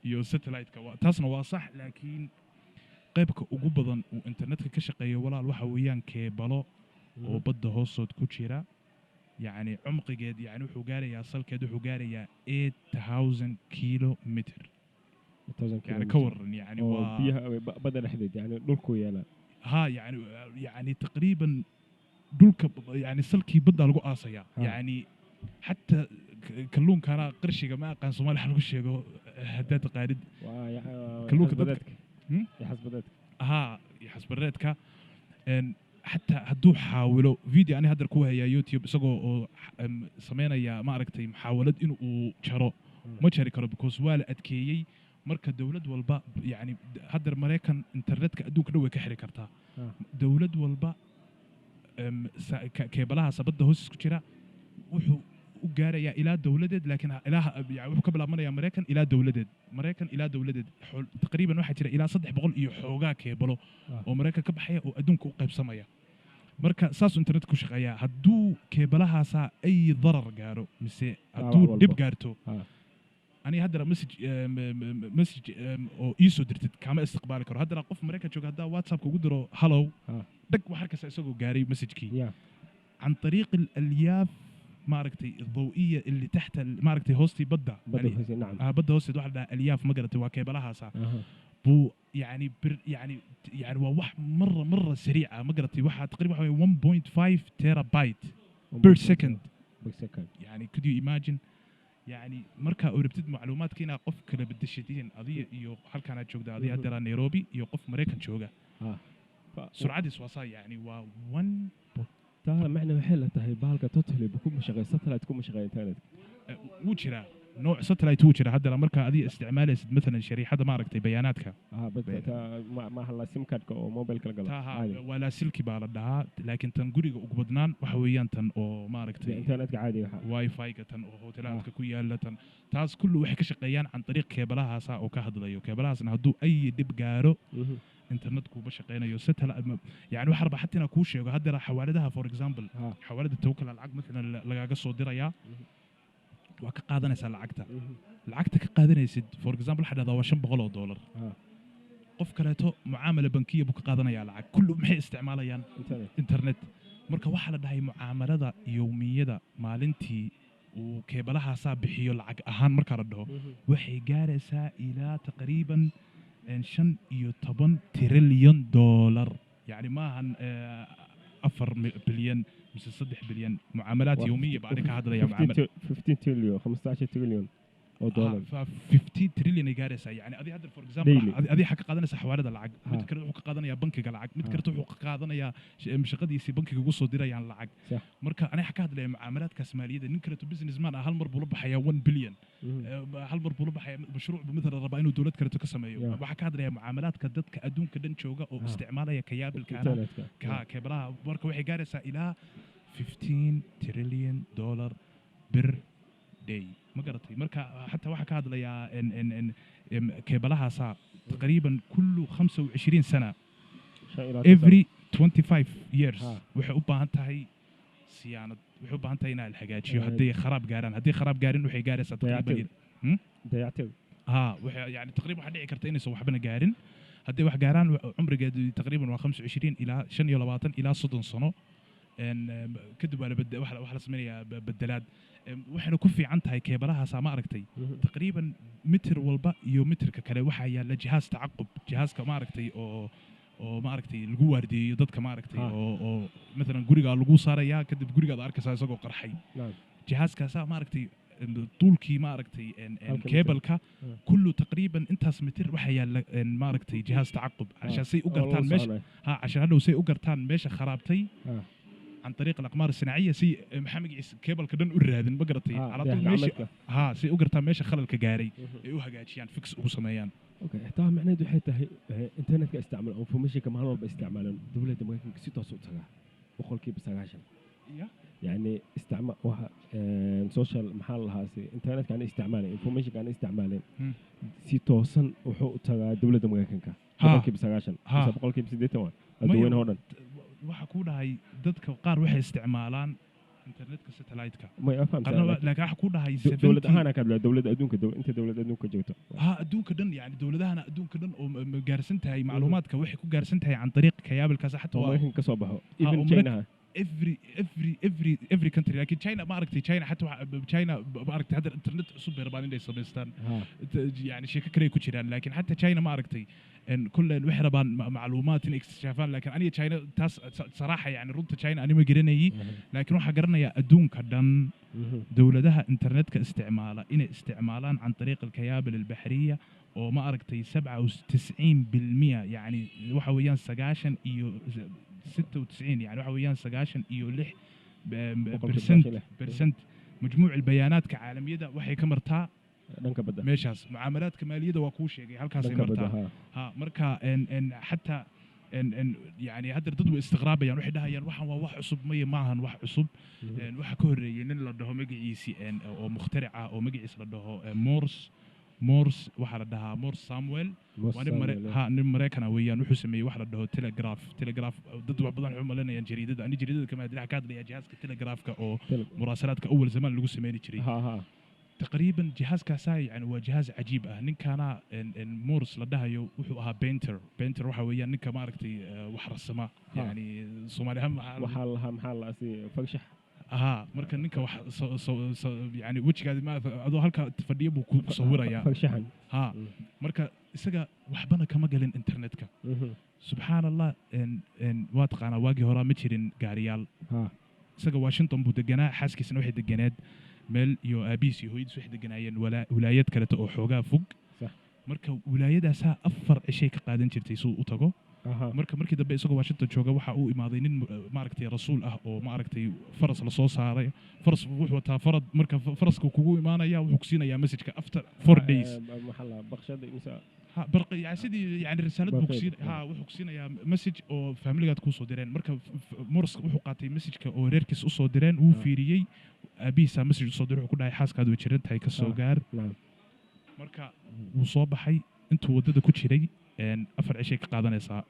iyo satellite-ka. Taasna waa sax, laakiin qaybka ugu badan uu internetka ka shaqeeyo, walaal, waxa weeyaan keebalo oo badda hoostood ku jira. Yacni cumqigeed yani wuxuu gaarayaa, salkeed wuxuu gaarayaa 8000 kilometer. 1000 yani ka kilometer. Waran yani oo waa biyaha badda dhexdeed yani dhulku yeelaa. Ha, yani taqriiban dhulka yani salkii badda lagu aasayaa. Yani xataa kalluunkana qarshiga, ma aqaan Soomaali waxa lagu sheego haddaad taqaanid. Waa Kalluunka dadka- yaxasbadeedka. Yaxasbadeedka. Haa, yaxasbareedka. Xataa hadduu xaawilo video, ani hadda ku hayaa YouTube isagoo oo sameynaya, ma aragtay, muxaawalad in uu jaro, ma jari karo because waa la adkeeyey. Marka dowlad walba yani hadda Maraykan internetka adduunka dhan way ka xiri kartaa. Dowlad walba keebalaha sabadda hoos ku jira wuxuu u gaarayaa ilaa dowladeed, laakiin ilaa yani wuxuu ka bilaabmanayaa Maraykan ilaa dowladeed, Maraykan ilaa dowladeed. Taqriiban waxaa jira ilaa 300 iyo xoogaa keebalo oo Maraykan ka baxaya oo adduunka u qaybsamaya. Marka saasuu internet ku shaqeeyaa. Hadduu keebalahaasaa ay darar gaaro mise hadduu walba. dhib gaarto, aniga haddana message oo ii soo dirtid kaama istiqbaali karo. Haddana qof Maraykan jooga haddaa WhatsAppka ugu diro "hello", dhag, waxaa arkaysaa isagoo gaaray messagekii عن طريق الالياف، ما aragtay، الضوئيه اللي تحت ما aragtay hoostii badda. Badda يعني hoose, nacam. Ah, badda hoosteed waxa la dhahaa alyaaf, ma garatay, waa keebalahaasa buu yani bir yani waa wax mara mara sariica, ma garatay. Waxaa taqriiban waxa weeye 1.5 terabyte per second. Per second. Yani could you imagine? Yani marka uu rabtid macluumaadka inaad qof kala bedeshatiin, adiga iyo halkaan aad joogda adiga, haddeeraa Nairobi iyo qof Maraykan jooga, surcadiis waa saa, yani waa one Taa macna waxay la tahay bahalka totally kuma shaqeeyo satellite, kuma shaqeeyo internet. Wuu jiraa nooc satellite, wuu jiraa. Haddana marka adiga isticmaalaysid mathalan shariixada, ma aragtay, bayaanaadka. But ma maaha la SIM cardka oo mobile la galo. Taha caadi. Waa laasilki baa la dhahaa, laakiin tan guriga ugu badnaan waxa weeyaan tan oo ma aragtay internetka caadiga waxa. Wifi-ga tan oo hoteelaadka ku yaala, tan taas kullu waxay ka shaqeeyaan can dariiq keebalahaasa oo ka hadlayo. Keebalahaasna hadduu ay dhib gaaro, internetku ma shaqeynayo. Satellite yani waxaa rabaa xataa inaan kuu sheego haddana xawaaladaha, for example, xawaalada Tawakal lacag mathalan lagaaga soo dirayaa, waa ka qaadanaysaa lacagta. Lacagta ka qaadanaysid, for example, waxaa dhahdaa waa $500. Qof kaleeto mucaamala bankiya buu ka qaadanayaa lacag. Kullu maxay isticmaalayaan? Internet. Internet. Marka waxaa la dhahay mucaamalada yowmiyada maalintii uu keebalahaasaa bixiyo lacag ahaan markaa la dhaho, waxay gaaraysaa ilaa taqriiban 15 trilyan dollar. Yani maahan 4 bilyan, Mise 3 bilyan mucaamalaad yowmiya baa ka hadlaya mucaamala. 15 trillion, 15 trillion oo dollar. 15 trillion ay gaaraysaa. Yani adi hadda, for example, Daily. adi waxaa ka qaadanaysaa xawaalada lacag, mid kale wuxuu ka qaadanayaa bankiga lacag, mid kale wuxuu ka qaadanayaa shaqadiisii bankiga ugu soo dirayaan lacag. Marka aniga waxaa ka hadlaya mucaamalaadkaas maaliyadda. Nin kaleeto businessman ah hal mar buu la baxayaa 1 billion. Hal mar buu la baxayaa mashruuc buu midna rabaa inuu dowlad kaleeto ka sameeyo. Waxaa ka hadlaya mucaamalaadka dadka adduunka dhan jooga oo isticmaalaya kayaabilkaana internetka. Ka keebalaha. Marka waxay gaaraysaa ilaa $15 trillion per day, ma garatay? Marka xataa waxaa ka hadlayaa keebalahaasaa taqriiban kullu 25 sana, 25 every 25 years, waxay u baahan tahay siyaanad, waxay u baahan tahay inaa la hagaajiyo hadday kharaab gaaraan. Hadday kharaab gaarin, waxay gaaraysaa taqriiban Dayactir. Dayactir. Ha, waxay yani taqriiban waxaa dhici karta inaysan waxbana gaarin. Hadday wax gaaraan, cumrigeedu taqriiban waa 25 ilaa 25 ilaa 30 sano. Kadib waa la waxaa la sameynayaa bedelaad. Waxayna ku fiican tahay keebalahaasaa, ma aragtay, taqriiban mitir walba iyo mitirka kale waxaa yaalla jihaaz tacaqub, jihaaska ma aragtay oo ma aragtay lagu waardiyeeyo dadka, ma aragtay, oo maalan gurigaa lagu saarayaa, kadib gurigaad arkaysaa isagoo qarxay. Jihaaskaasaa, ma aragtay, tuulkii, ma aragtay, Halka mitir. Keebalka kullu taqriiban intaas mitir waxaa yaalla, ma aragtay, jihaaz tacaqub عشان say u oo lagu gartaan meesha soconayo. Ha, عشان hadhow say u gartaan meesha kharaabtay عن طريق الاقمار الصناعيه، si maxaa magaciisa keebalka dhan u raadin, ma garatay, على dayax طول meesha gacmeedka. Ha, say u gartaan meesha khalalka gaaray ay u hagaajiyaan, fix ugu sameeyaan. Okay, taa macnaheedu waxay tahay internetka isticmaal, informationka maalin walba isticmaalan, dowladda Maraykanka si toos u tagaa 90%. Yani isticmaal waxa social, maxaa la lahaa, si internetka aan isticmaalin, informationka aan isticmaalin, si toosan wuxuu u tagaa dowladda Maraykanka 90%, mise 80% waa adduweynaha oo dhan. Waxa ku dhahay dadka qaar waxay isticmaalaan internetka satellite-ka. May fahamtaa? Qaarna laakiin waxa ku dhahay dowlad 70 ahaan ka hadlaya, dowladda adduunka, inta dowlad adduunka joogto. Ha, adduunka dhan, yani dowladahana adduunka dhan oo gaarsan tahay macluumaadka, waxay ku gaarsan tahay عن طريق kayaabilkaas xataa oo waa Maraykanka ka soo baxo, even oo Chinaha. Every country, laakiin China, ma aragtay, China xataa China, ma aragtay, hadda internet cusub bay rabaan inay samaystaan. Yani sheeko kale ay ku jiraan, laakiin xataa China, ma aragtay, en kulleen waxay rabaan macluumaad inay iktishaafaan. Laakiin aniga China taas saraaxa, yani runta China ani ma garanayay, laakiin waxaa garanayaa adduunka dhan dowladaha internetka isticmaala inay isticmaalaan عن طريق الكيابل البحرية oo ma aragtay 97%, yani waxa weeyaan sagaashan iyo 96, yani waxa weeyaan 96 percent 96. Percent majmuuc البيانات caalamiyada waxay ka martaa dhanka badda. Meeshaas mucaamalaadka maaliyadda waa kuu sheegay, halkaasay dhanka badda martaa. Ha. Ha, marka en xataa en yani hadda dad way istiqraabayaan, waxay dhahayaan waxaan waa wax cusub. Maya, maahan wax cusub. Waxaa ka horreeyey nin la dhaho magaciisi oo mukhtaric ah oo magaciisa la dhaho Morse. Morse waxaa la dhahaa Morse Samuel. Waa nin mare ha, nin Maraykan ah weeyaan. Wuxuu sameeyey wax la dhaho telegraph. Telegraph dad wax badan waxay u malaynayaan jariidada. Ani jariidada kama hadlin, waxaa ka hadlaya jihaaska telegraafka oo muraasalaadka awal zamaan lagu sameyni jiray. ha ha Taqriiban jihaaskaasaa yani waa jihaaz cajiib ah. Ninkaana en Morse la dhahayo wuxuu ahaa painter. Painter waxa weeyaan ninka, ma aragtay, wax rasama. Yani Soomaali ahaan waxaa la lahaa, maxaa la asi fagshax. Aha, marka ninka wax yani wejigaadi ma adoo halka fadhiya buu ku sawirayaa. Fagshaxan. Ha. Marka isaga waxbana kama galin internetka. Subxaan Allah, en waa taqaanaa, waagii horaa ma jirin gaariyaal. Isaga Washington buu deganaa, xaaskiisana waxay deganeed meel, iyo aabihiis iyo hooyadiis waxay deganaayeen wilaayad kaleto oo xoogaa fog. Marka wilaayadaasaa 4 cishay ka qaadan jirtay suu u tago. Marka markii dambe isagoo Washington jooga waxa uu imaaday nin maaragtay rasuul ah oo maaragtay faras lasoo saaray. Faras wuxuu wataa farad. Marka faraska kugu imaanaya, wuxuu ku siinayaa messageka after 4 days. Maxaa la baqshada mise? Ha, barqi, yani sidii yani risaalad buu ku siin. Barqeed. Ha, wuxuu ku siinayaa message oo familigaad kuu soo direen. Marka Morse wuxuu qaatay messageka oo reerkiis usoo direen, wuu fiiriyey. Aabihiisaa message usoo diray, wuxuu ku dhahay xaaskaadu way jiran tahay, ka soo gaar. Marka wuu soo baxay. Intuu waddada ku jiray, 4 cishay ka qaadanaysaa,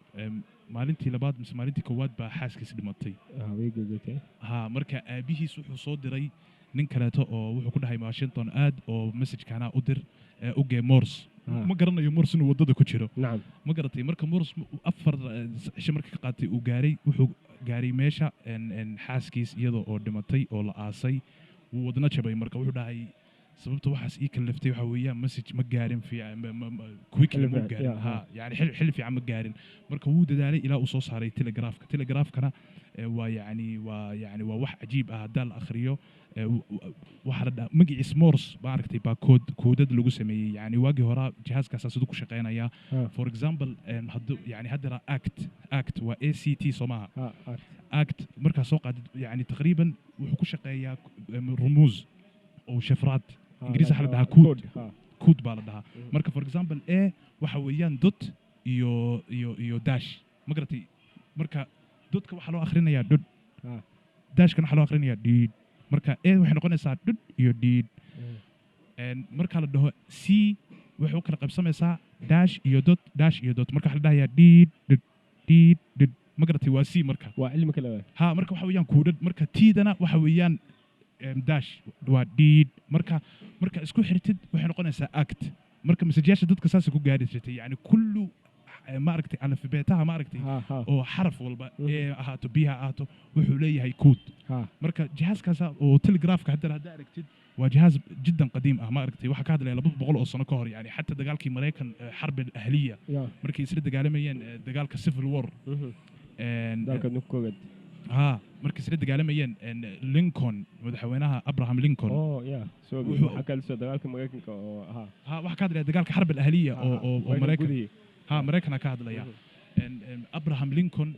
maalintii labaad mise maalintii koowaad baa xaaskiis dhimatay. Way gegetay. Ha, marka aabihiis wuxuu soo diray nin kaleeto oo wuxuu ku dhahay Washington aad oo messagekana u dir, u gee Morse. Ma garanayo Morse inuu waddada ku jiro. Ma garatay? Marka Morse 4 cisho marka ka qaatay uu gaaray, wuxuu gaaray meesha en xaaskiis iyadoo oo dhimatay oo la aasay. Wuu wadna jabay. Marka wuxuu dhahay Sababta waxaas ii kaliftay waxa weeyaan message ma gaarin fiican, quickly Xilli ma fiican, gaarin. Yeah, Ha, yani xilli fiican ma gaarin. Marka wuu dadaalay ilaa uu soo saaray telegraafka. Telegraafkana waa yani waa wax cajiib ah haddaa la akhriyo. Waxaa la dhaha magaciis Morse, maaragtay, baa koodad lagu sameeyey. Yani waagii horaa jihaaskaasaa siduu ku shaqeynayaa. For example, hadduu yani haddana act waa ACT, soo maaha? Ha, act. Act markaa soo qaadid, yani taqriiban wuxuu ku shaqeeyaa rumuuz oo shafraad. Ingiriis waxaa la like, dhahaa code. Code, ha. Code baa la dhahaa. Marka, for example, A waxa weeyaan dot iyo dash, ma garatay? Marka dotka waxaa loo akhrinayaa dot, dashkana waxaa loo akhrinayaa dhiid. Marka A waxay noqonaysaa dot iyo dhiid. Marka la dhaho C, waxay u kala qaybsamaysaa dash iyo dot, dash iyo dot. Marka waxaa la dhahayaa dhiid, dot, dhiid, dot, ma garatay? Waa C marka. Waa cilmi kale waay. Ha, marka waxa weeyaan koodhadh. Marka T-dana waxa weeyaan dash, waa dhiid. Marka isku xirtid waxay noqonaysaa act. Marka masajaasha dadka saasay ku gaari jirtay, yani kullu maaragtay alfabeetaha, maaragtay, ha ha oo xaraf walba, A ahaato, B ha ahaato, wuxuu leeyahay code. Marka jihaaskaasa oo telegraafka haddana haddaa aragtid waa jihaaz jiddan qadiim ah, maaragtay. Waxaa ka hadlaya 200 oo sano ka hor, yani xataa dagaalkii Maraykan, xarbi ahliya, markay isla dagaalamayeen, dagaalka Civil War. Dalka nukogad. Ha, markay isla dagaalamayeen Lincoln, madaxweynaha Abraham Lincoln. Oh yeah, so waxaa kala soo dagaalka Maraykanka oo ha. Ha, waxaa ka hadlaya dagaalka xarb alahliya oo Maraykan gudihii. Ha, Maraykana ka hadlaya. Abraham Lincoln,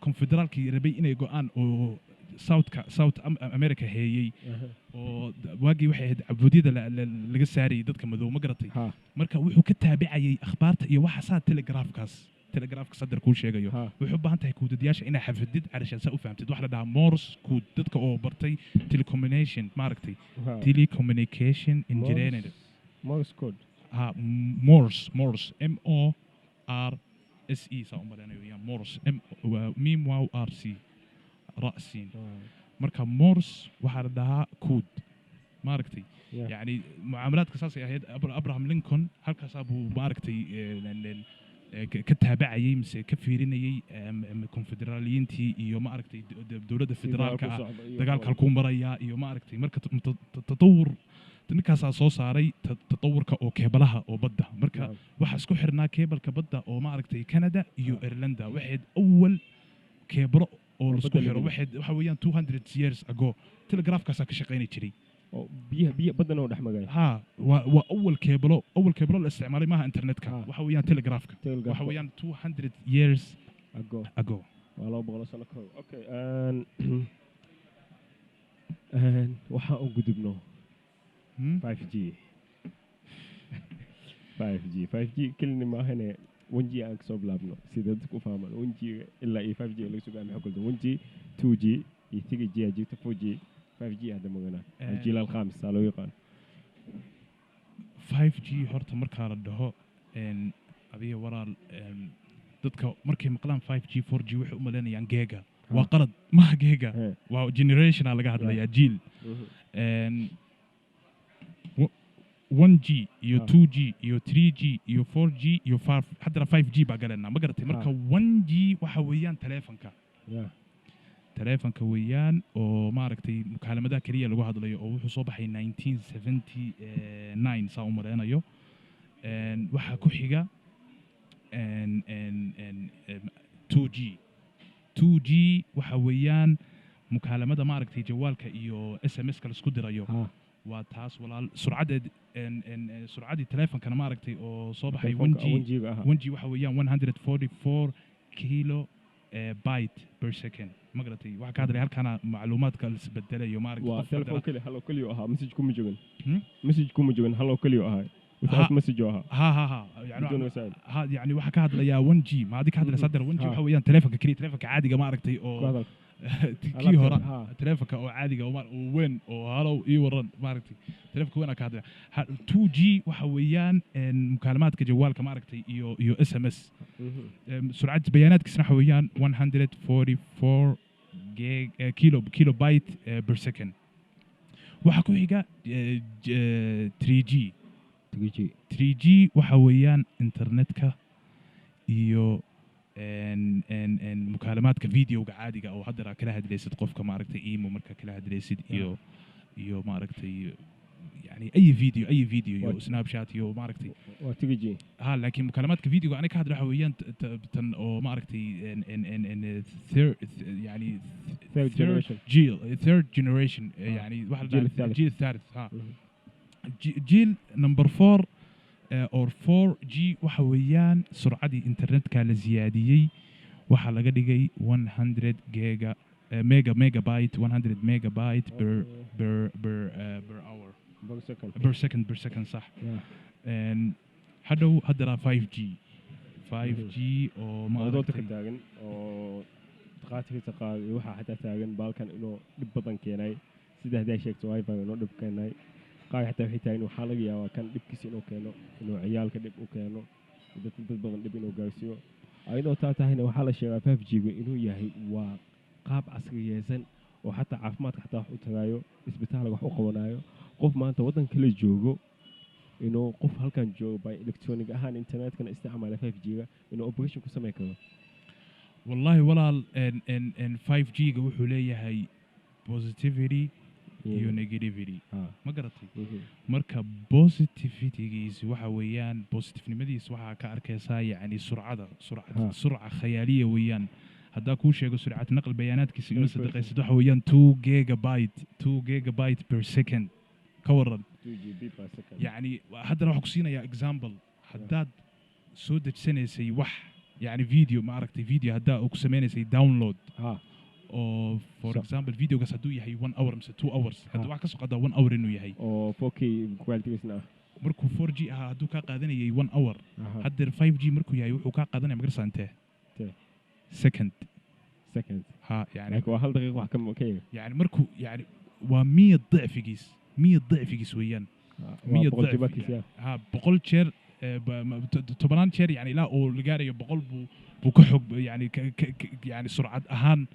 konfederaalkii rabay inay go-aan oo Southka, South America heeyey, oo waagii waxay ahayd cabuudyada laga saarayay dadka madow, ma garatay? Marka wuxuu ka taabicayay akhbaarta iyo waxaasaa telegraafkaas, telegraafka sadar kuu sheegayo. Waxay u baahan tahay koodadyaasha inaa xafidid calashaan saa u fahamtid. Waxa la dhahaa Morse code. Dadka oo bartay telecommunication, maaragtay, telecommunication engineering. Morse code. Ha, Morse, Morse, MORSE saa u malaynayo. Ya, Morse, M waa mim waw R C ra siin. Marka Morse waxaa la dhahaa code, maaragtay. Yani mucaamalaadka saasay ahayd. Abraham Lincoln halkaasaa buu, maaragtay, ka taabacayay mise ka fiirinayay konfederaaliyiintii iyo, maaragtay, dowladda federaalka ah, dagaalka halkuu marayaa iyo, maaragtay. Marka tatawur ninkaasaa soo saaray tatawurka oo keebalaha oo badda. Marka waxaa isku xirnaa keebalka badda oo, maaragtay, Canada iyo Irlanda. Waxayd awal keebalo oo Oo laisku badda la xiro. geliyo. Waxayd waxa weeyaan 200 years ago telegraafkaasaa ka shaqayni jiray. Oo biyaha, biya badan oo dhex magay. Ha, waa awal keebalo, awal keebalo la isticmaalay maaha internetka. Waxa weeyaan telegraafka waxa weeyaan 200 years ago. Ago. Waa 200 sano ka hor. Okay, waxaan u gudubno 5G, 5G, 5G kelina maahane. 1G aan kasoo bilaabno sida dadku u fahmaan 1G ilaa iyo 5G laga soo gaaro. Maxaa kala duwan 1G, 2G iyo 3G aa jirta, 4G, 5G hadda magana, الجيل الخامس aa loo yaqaan. 5G horta markaa la dhaho, adiga walaal, dadka markay maqlaan 5G, 4G, waxay u malaynayaan giga. Waa qalad, maha giga. Waa generationa laga hadlayaa, jiil. 1G iyo 2G iyo 3G iyo 4G iyo 5, haddana 5G baa galanaa, ma garatay? Marka 1G waxa weeyaan taleefanka, taleefanka weeyaan oo, maaragtay, mukaalamadaha keliya lagu hadlayo, oo wuxuu soo baxay 1979 saa u malaynayo. Waxaa ku xiga 2G. 2G waxa weeyaan mukaalamada, maaragtay, jawaalka iyo SMS-ka laisku dirayo. Waa taas walaal. Surcadeed surcaddii taleefonkana, maaragtay, oo soo baxay Telefoonka 1G. 1G ga ahaa. 1G waxa weeyaan 144 kilo byte per second, ma garatay? Waxaa ka hadlaya halkaana macluumaadka la isbedelayo, maaragtay. Waa qof telefoon keli, haloo keliya ahaa, message kuma jogin. Hmm? Message kuma jogin, haloo keliya ahaa, without message oo ahaa. Ha ha ha, yani بدون وسائل. Ha, yani waxaa ka hadlayaa 1G. Ma adi ka hadlaysa hadda 1G? Waxa weeyaan taleefonka keliya, taleefonka caadiga, maaragtay, ku oo hadal kii hore. Ha. Taleefonka oo caadiga oo weyn oo halow ii waran, maaragtay, taleefonka weyn aa ka hadlaya. 2G waxa weeyaan mukaalamaadka jawaalka, maaragtay, iyo SMS. Surcad bayaanaadkiisna waxa weeyaan 144 gig, kilobyte per second. Waxaa ku xiga 3G. 3G. 3G waxa weeyaan internetka iyo mukaalamaadka videoga caadiga oo haddana kala hadlaysid qofka, maaragtay, imo marka kala hadlaysid iyo maaragtay. Yani ay video, ay video iyo Snapchat iyo maaragtay. Waa 3G. Ha, laakiin mukaalamaadka videoga aniga ka hadla waxa weeyaan tan oo maaragtay en third, yani third generation. جيل third generation. يعني waxa la جيل dhahaa الثالث. جيل الثالث، ha. جيل number 4 or 4G waxa weeyaan surcadii internetka la ziyaadiyey. Waxaa laga dhigay 100 giga megabyte, 100 megabyte per per hour. Per second. Per second, per second, sax. Hadhow haddana 5G, 5G oo ma mawduuca ka aragtay taagan oo dhakhaatiirta qaar iyo waxaa xataa taagan baalkan inuu dhib badan keenay, sida hadday sheegto wifi inuu dhib keenay. Qaar xataa waxay taagan waxaa laga yaabaa kan dhibkiisa inuu keeno inuu ciyaalka dhib u keeno, dad badan dhib inuu gaarsiiyo. Ayadoo taa tahayna, waxaa la sheegaa 5G-ga inuu yahay waa qaab casriyeysan oo xataa caafimaadka xataa wax u tagaayo, isbitaalka wax u qabanayo, qof maanta waddan kale joogo inuu qof halkan joogo by electronic ahaan internetkana isticmaala 5G-ga inuu operation ku samayn karo. Wallahi walaal, en 5G-ga wuxuu leeyahay positivity iyo negativity. Ma garatay? Marka positivity-giisi waxa weeyaan, positivenimadiisa waxaa ka arkaysaa yani surcada, surcad surca khayaaliya weeyaan. Haddaa kuu sheego surcad naql bayaanaadkiisa ima sadaqaysid, waxa weeyaan 2 gigabyte, 2 gigabyte per second. Ka waran? 2 GB per second. Yani haddana waxaan ku siinayaa example. Haddaad soo dejisanaysay wax, yani video, ma aragtay, video haddaa ku sameynaysay download oo for example videogaas hadduu yahay 1 hour mise 2 hours, hadda waxaa ka soo qaadaa 1 hour inuu yahay oo 4K quality-giisna ah. Markuu 4G ahaa hadduu kaa qaadanayay 1 hour, haddeer 5G markuu yahay wuxuu kaa qaadanaya, magarasa intee? Intee? Second. Second. Ha, yani Laakiin waa hal daqiiq wax ka yar. Yani markuu, yani waa 100 dicfigiis, 100 dicfigiis weeyaan. Waa 100 100 ضعف. jibaarkiis ya. Ha, 100 jeer, tobanaan jeer, yani ilaa uu la gaarayo 100 buu ka xog, yani yani surcad ahaan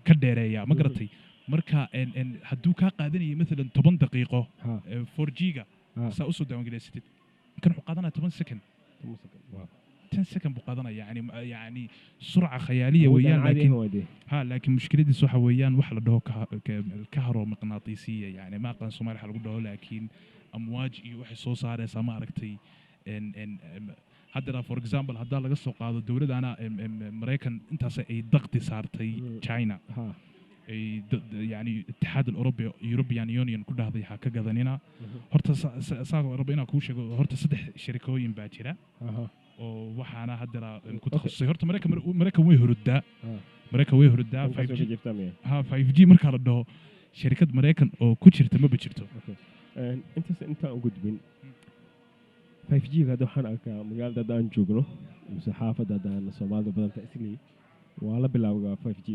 ka dheereeya. Ma garatay? Marka en hadduu kaa qaadanayay maalan 10 daqiiqo 4G-ga saa usoo diiwaangeliysatid, kan wuxuu qaadanaya 10 second. 10 second. Waa 10 second buu qaadanaya. Yani surca khayaaliya awood aan weeyaan. caadi laakiin ahayn waa dee. Ha, laakiin mushkiladiis waxa weeyaan waxa la dhaho كهرومغناطيسية. Yani ma aqaan Soomaali waxa lagu dhaho, laakiin amwaaj iyo waxay soo saaraysaa, ma aragtay, haddana for example haddaa laga soo qaado dowladana Maraykan intaas ay daqdi saartay China, ay yani Itixaad al-Eurobi, European Union ku dhahday ha ka gadanina. Horta saa rabo inaan kuu sheego, horta saddex sharikooyin baa jira oo waxaana haddana ku takhasusay. Horta Maraykan way huruddaa. Maraykan way huruddaa. Dhankaas way 5G ka jirtaa miya? Ha, 5G markaa la dhaho shirkad Maraykan oo ku jirta maba jirto. Okay. Intaas intaan u gudbin 5G ga, hadda waxaan arkaa magaalada hadda aan joogno mise xaafadda hadda aan Soomaalida badanta Islii waa la bilaabaa 5G.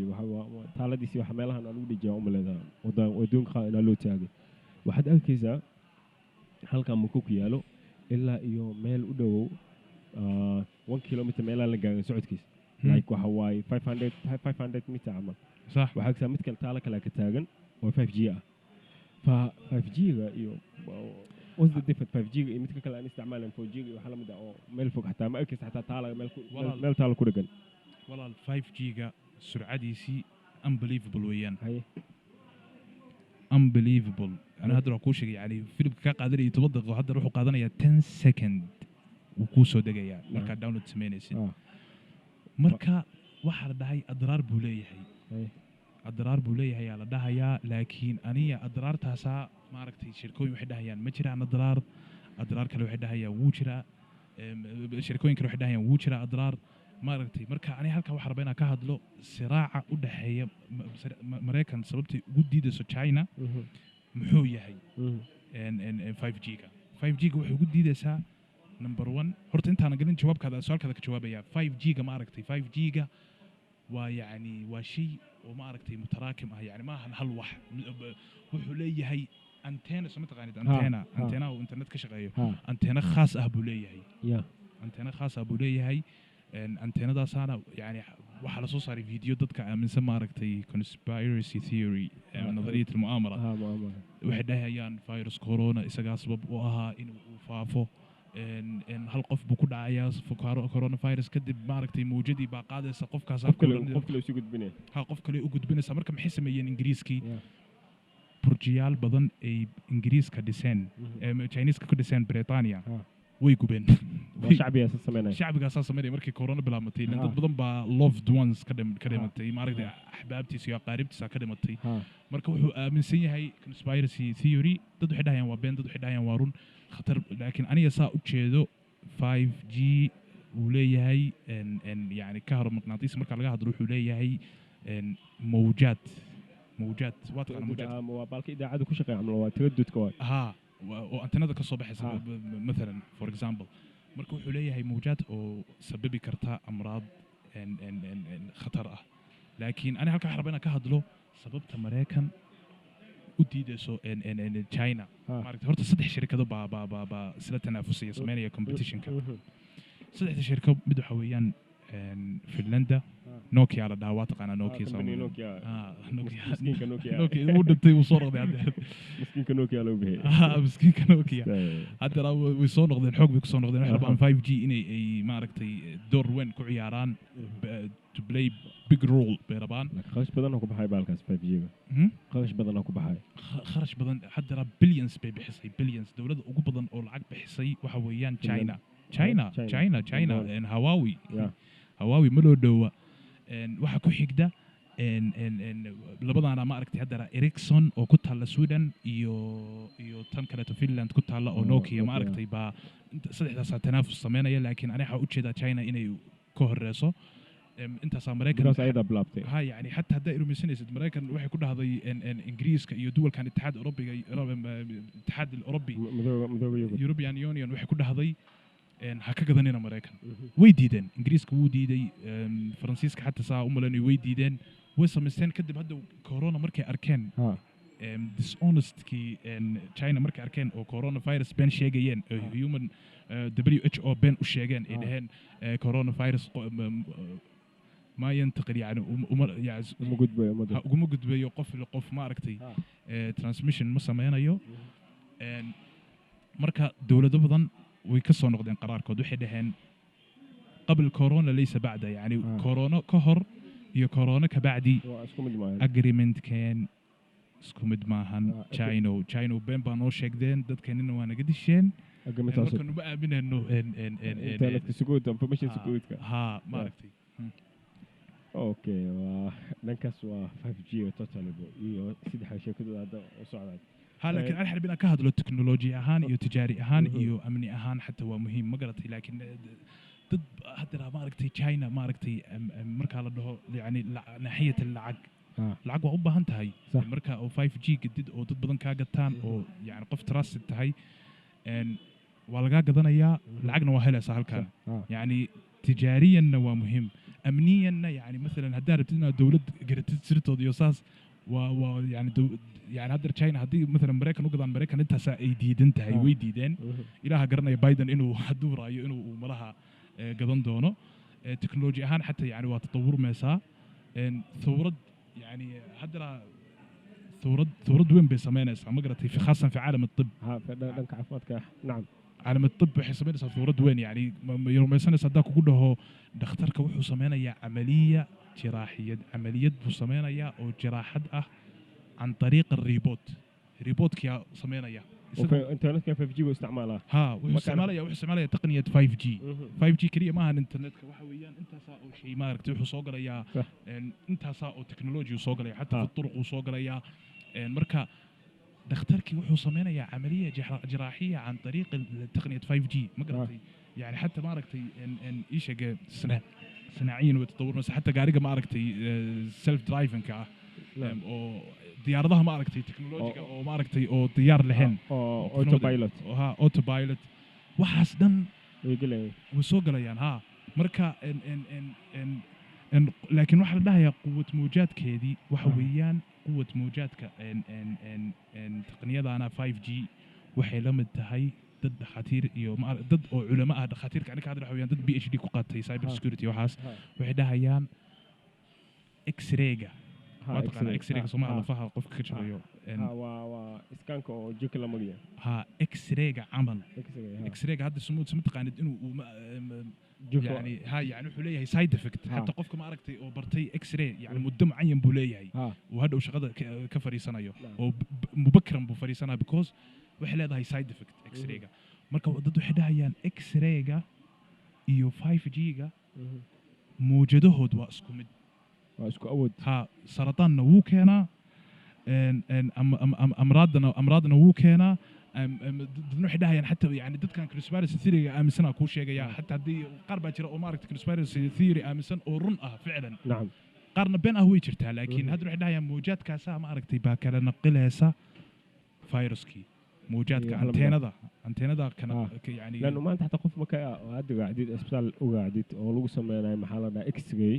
Taaladiisii waxa meelahan aan ugu dhejiyaa umaleedaa wadan wadoonka qaar inaa loo taagay. Waxaad arkaysaa halkan muku ku yaalo ilaa iyo meel u dhowow 1 kilometer meelaan la gaarin socodkiisa, like waxa waaye 500 meter camal. Waxaa arkaysaa mid kale, taalo kale ka taagan oo 5G ah. Fa 5G-ga iyo what's the difference 5G-ga iyo midka kale aan isticmaalan 4G-ga iyo waxaa lamid ah oo meel fog xataa ma arkaysa xataa taala meel ku meel taalo ku dhegan? Walaal, 5G-ga surcadiisii unbelievable weeyaan. Unbelievable. Ana hadda waa kuu sheegay, yani filimka kaa qaadanayay 10 daqiiqo hadda wuxuu qaadanayaa 10 second, wuu kuu soo degayaa markaad download samaynaysid. Marka waxaa la dhahay adraar buu leeyahay. Adraar buu leeyahay aa la dhahayaa, laakiin aniga adraartaasaa maaragtay shirkooyin waxay dhahayaan ma jiraan adraar, adraar kale waxay dhahayaan wuu jiraa, shirkooyin kale waxay dhahayaan wuu jiraa adraar, maaragtay. Marka aniga halkaa waxaa rabaa inaan ka hadlo siraaca u dhexeeya Maraykan sababtay ugu diidayso China muxuu yahay 5G-ga. 5G-ga waxay ugu diidaysaa number one, horta intaanan gelin jawaabkaada, su-aalkaada ka jawaabaya, 5G-ga, ma aragtay, 5G-ga waa yacni waa shay oo ma aragtay mutaraakim ah, yani ma ahan hal wax. Wuxuu leeyahay antenna, soo ma taqaanid antenna? Ha. Antenna uu internet ka shaqeeyo. Ha. Antenna khaas ah buu leeyahay. Antenna khaas ah buu leeyahay. Antennadaasaana yani waxaa lasoo saaray video dadka aaminsan, maaragtay, conspiracy theory, نظرية المؤامرة. Ha, muamara. Waxay dhahayaan virus corona isagaa sabab u ahaa in uu faafo. Hal qof buu ku dhacayaa coronavirus, kadib maaragtay mawjadii baa qaadaysa qofkaas. Qof kale, qof kale usii gudbinaya. Ha, qof kale u gudbinaysa. Marka maxay sameeyeen Ingiriiskii? Burjiyaal badan ay Ingiriiska dhiseen, Chineska ka dhiseen Britania, way gubeen. Waa shacbigaa sa sameynaya. Shacbigaasaa sameynaya markii corona bilaabmatay, ilan dad badan baa loved ones ka dhimatay, maaragtay, axbaabtiisa iyo aqaaribtiisa ka dhimatay. Marka wuxuu aaminsan yahay conspiracy theory. Dad waxay dhahayaan waa been, dad waxay dhahayaan waa run, khatar. Laakiin aniga saa u jeedo, 5G uu leeyahay en yani كهرومغناطيس marka laga hadlo, wuxuu leeyahay mawjaad. Mawjaad waa taqaana, mawjaad? Waa baalka idaacada ku shaqeeya camal, waa tagadudka waay. Ha, oo antenada ka soo baxaysa, mathalan, for example. Marka wuxuu leeyahay mawjaad oo sababi karta amraad en khatar ah. Laakiin ani halka waxaan rabaa inaan ka hadlo sababta Maraykan u diidayso en China. Maaragtay, horta saddex shirkado baa isla tanaafusaya, sameynaya competitionka. Saddexda shirkado mid waxa weeyaan Finlanda, Nokia la dhahaa. Waa taqaanaa Nokia? Company. Soo Nokia. Ah, Nokia. Miskiinka Nokia. Nokia wuu dhintay, wuu soo noqday hadda. Miskiinka Nokia loo bixiyay. Ah, miskiinka Nokia haddana way soo noqdeen, xoog bay kusoo noqdeen. Waxay rabaan 5G inay ay maaragtay door weyn ku ciyaaraan, to play big role bay rabaan. Laakiin kharash badan oo ku baxay baalkaas 5G-ga. Hmm? Kharash badan oo ku baxay. Kharash badan haddana, billions bay bixisay, billions. Dowladda ugu badan oo lacag bixisay waxa weeyaan China, China. China. China, China. Number one. Huawei. Huawei ma loo dhowa. Waxa ku xigda labadaana, ma aragtay, haddana Ericsson oo ku taalla Sweden iyo tan kaleeto Finland ku taalla oo Oo, Nokia, ma Nokia. aragtay, baa saddexdaasaa tanaafus sameynaya. Laakiin aniga waxaa ujeedaa China inay ka horeyso. Intaasaa Maraykan Because ayadaa bilaabtay. Ha, yani xataa haddaa irumaysanaysid, Maraykan waxay ku dhahday en Ingiriiska iyo duwalkan Itixaad Orobiga, Itixaad Orobi, Madooga Yurub. European Union, waxay ku dhahday ha ka gadanina Maraykan. Way diideen. Ingiriiska wuu diiday, Faransiiska xataa saa u malaynayo way diideen. Way samaysteen. Kadib hadda corona markay arkeen, dishonest-kii China markay arkeen oo coronavirus been sheegayeen, oo human WHO been u sheegeen, ay dhaheen coronavirus ما ينتقل yani yani Uma gudbayo ummadda. Ha, uguma gudbayo qof ila qof, ma aragtay, transmission ma sameynayo. Marka dowlado badan way ka soo noqdeen qaraarkood. Waxay dhaheen قبل كورونا ليس بعده yani corona ka hor iyo corona ka bacdi Waa isku mid maahan. Agreement-keen isku mid maahan. China, China, been baa noo sheegdeen, dadkeenina waa naga disheen. Agreement cusub. Marka numa aaminayno Internetka security, information security. Ha, ma aragtay. Okay, waa dhankaas, waa 5G oo totally bo iyo saddex sheekadooda hadda u socdaan. Ha, laakiin ana xarbin ka hadlo teknoloji ahaan iyo tijaari ahaan iyo amni ahaan xataa waa muhiim, ma garatay? Laakiin dad hadda ma aragtay China, ma aragtay, markaa la dhaho yani ناحية lacag, lacag waa u baahan tahay. Marka oo 5G gadid oo dad badan kaa gataan oo yani qof trusted tahay, waa lagaa gadanayaa, lacagna waa helaysaa halkan. Yani tijaariyanna waa muhiim, amniyanna yani masalan haddaa rabtid inaad dowlad garatid sirtooda iyo saas waa yani yani hadda China haddii masalan Maraykan u gadaan, Maraykan intaasaa ay diidan tahay. Way diideen. Ilaaha garanaya Biden inuu hadduu raayo inuu uu malaha gadan doono. Teknoloji ahaan xataa yani waa tatawurmaysaa. Thawrad yani haddana thawrad weyn bay samaynaysaa, ma garatay, في خاصة في عالم الطب. Ha, dhanka caafimaadka, nacam. عالم الطب waxay samaynaysaa thawrad weyn. Yani ma rumaysanaysa haddaa kugu dhaho dhakhtarka wuxuu sameynayaa عملية jiraaxiyad, camaliyad buu sameynayaa oo jiraaxad ah عن طريق الريبوت، ريبوتkiyaa sameynaya. Internetka 5G buu isticmaalaa. Ha, wuxuu isticmaalaya taqniyad 5G. 5G keliya maahan internetka, waxa weeyaan intaasaa oo shay, maaragtay, wuxuu soo galayaa intaasaa oo technology uu soo galaya, xataa fi turuq uu soo galayaa. Marka dhakhtarkii wuxuu sameynayaa عملية جراحية عن طريق تقنية 5G، ma garatay? Yani xataa ma aragtay ii sheege صناعيا way tatawur maysa. Xataa gaariga, ma aragtay, self driving-ka ah, oo diyaaradaha, ma aragtay, technologiga oo, ma aragtay, oo diyaar lahayn oo autopilot. Ha, autopilot, waxaas dhan way gelayaan. Way soo galayaan. Ha, marka en laakiin waxaa la dhahayaa quwad mawjaadkeedii waxa weeyaan quwad mawjaadka en taqniyadana 5G waxay la mid tahay dad dhakhaatiir iyo dad oo culamo ah, dhakhaatiirka aniga hadda waxa weeyaan dad PhD ku qaatay cyber security, waxaas waxay dhahayaan X-rayga. Waa taqaanaa X-rayga somaha, lafaha qofka ka jabayo. Waa scan-ka oo jirka la mariyo. Ha, X-rayga camal. X-ray, ha. X-rayga hadda suma taqaanid inuu Jirka. Yani ha, yani wuxuu leeyahay side effect. Xataa qofka, ma aragtay, oo bartay X-ray, yani muddo mucayan buu leeyahay uu hadhow shaqada ka fariisanayo oo mubakran buu fariisanaya, because waxay leedahay side effect X-rayga. Marka dad waxay dhahayaan X-rayga iyo 5G-ga mawjadahood waa isku mid. Waa isku awood. Ha, sarataanna wuu keenaa, amraadna wuu keenaa. Dadna waxay dhahayaan xataa, yani dadkan conspiracy theory-ga aaminsanaa kuu sheegaya, xataa haddii qaar baa jira oo, maaragtay, conspiracy theory aaminsan oo run ah ficlan, qaarna been ah way jirtaa, laakiin hadda waxay dhahayaan mawjaadkaasaa, ma aragtay, baa kala naqilaysa viruskii, mawjaadka Iyo hal mid ah. anteenada kana yani. Laannu maanta xataa qof marka aad gaacdid isbitaal u gaacdid oo lagu sameynayo, maxaa la dhahaa, X-ray,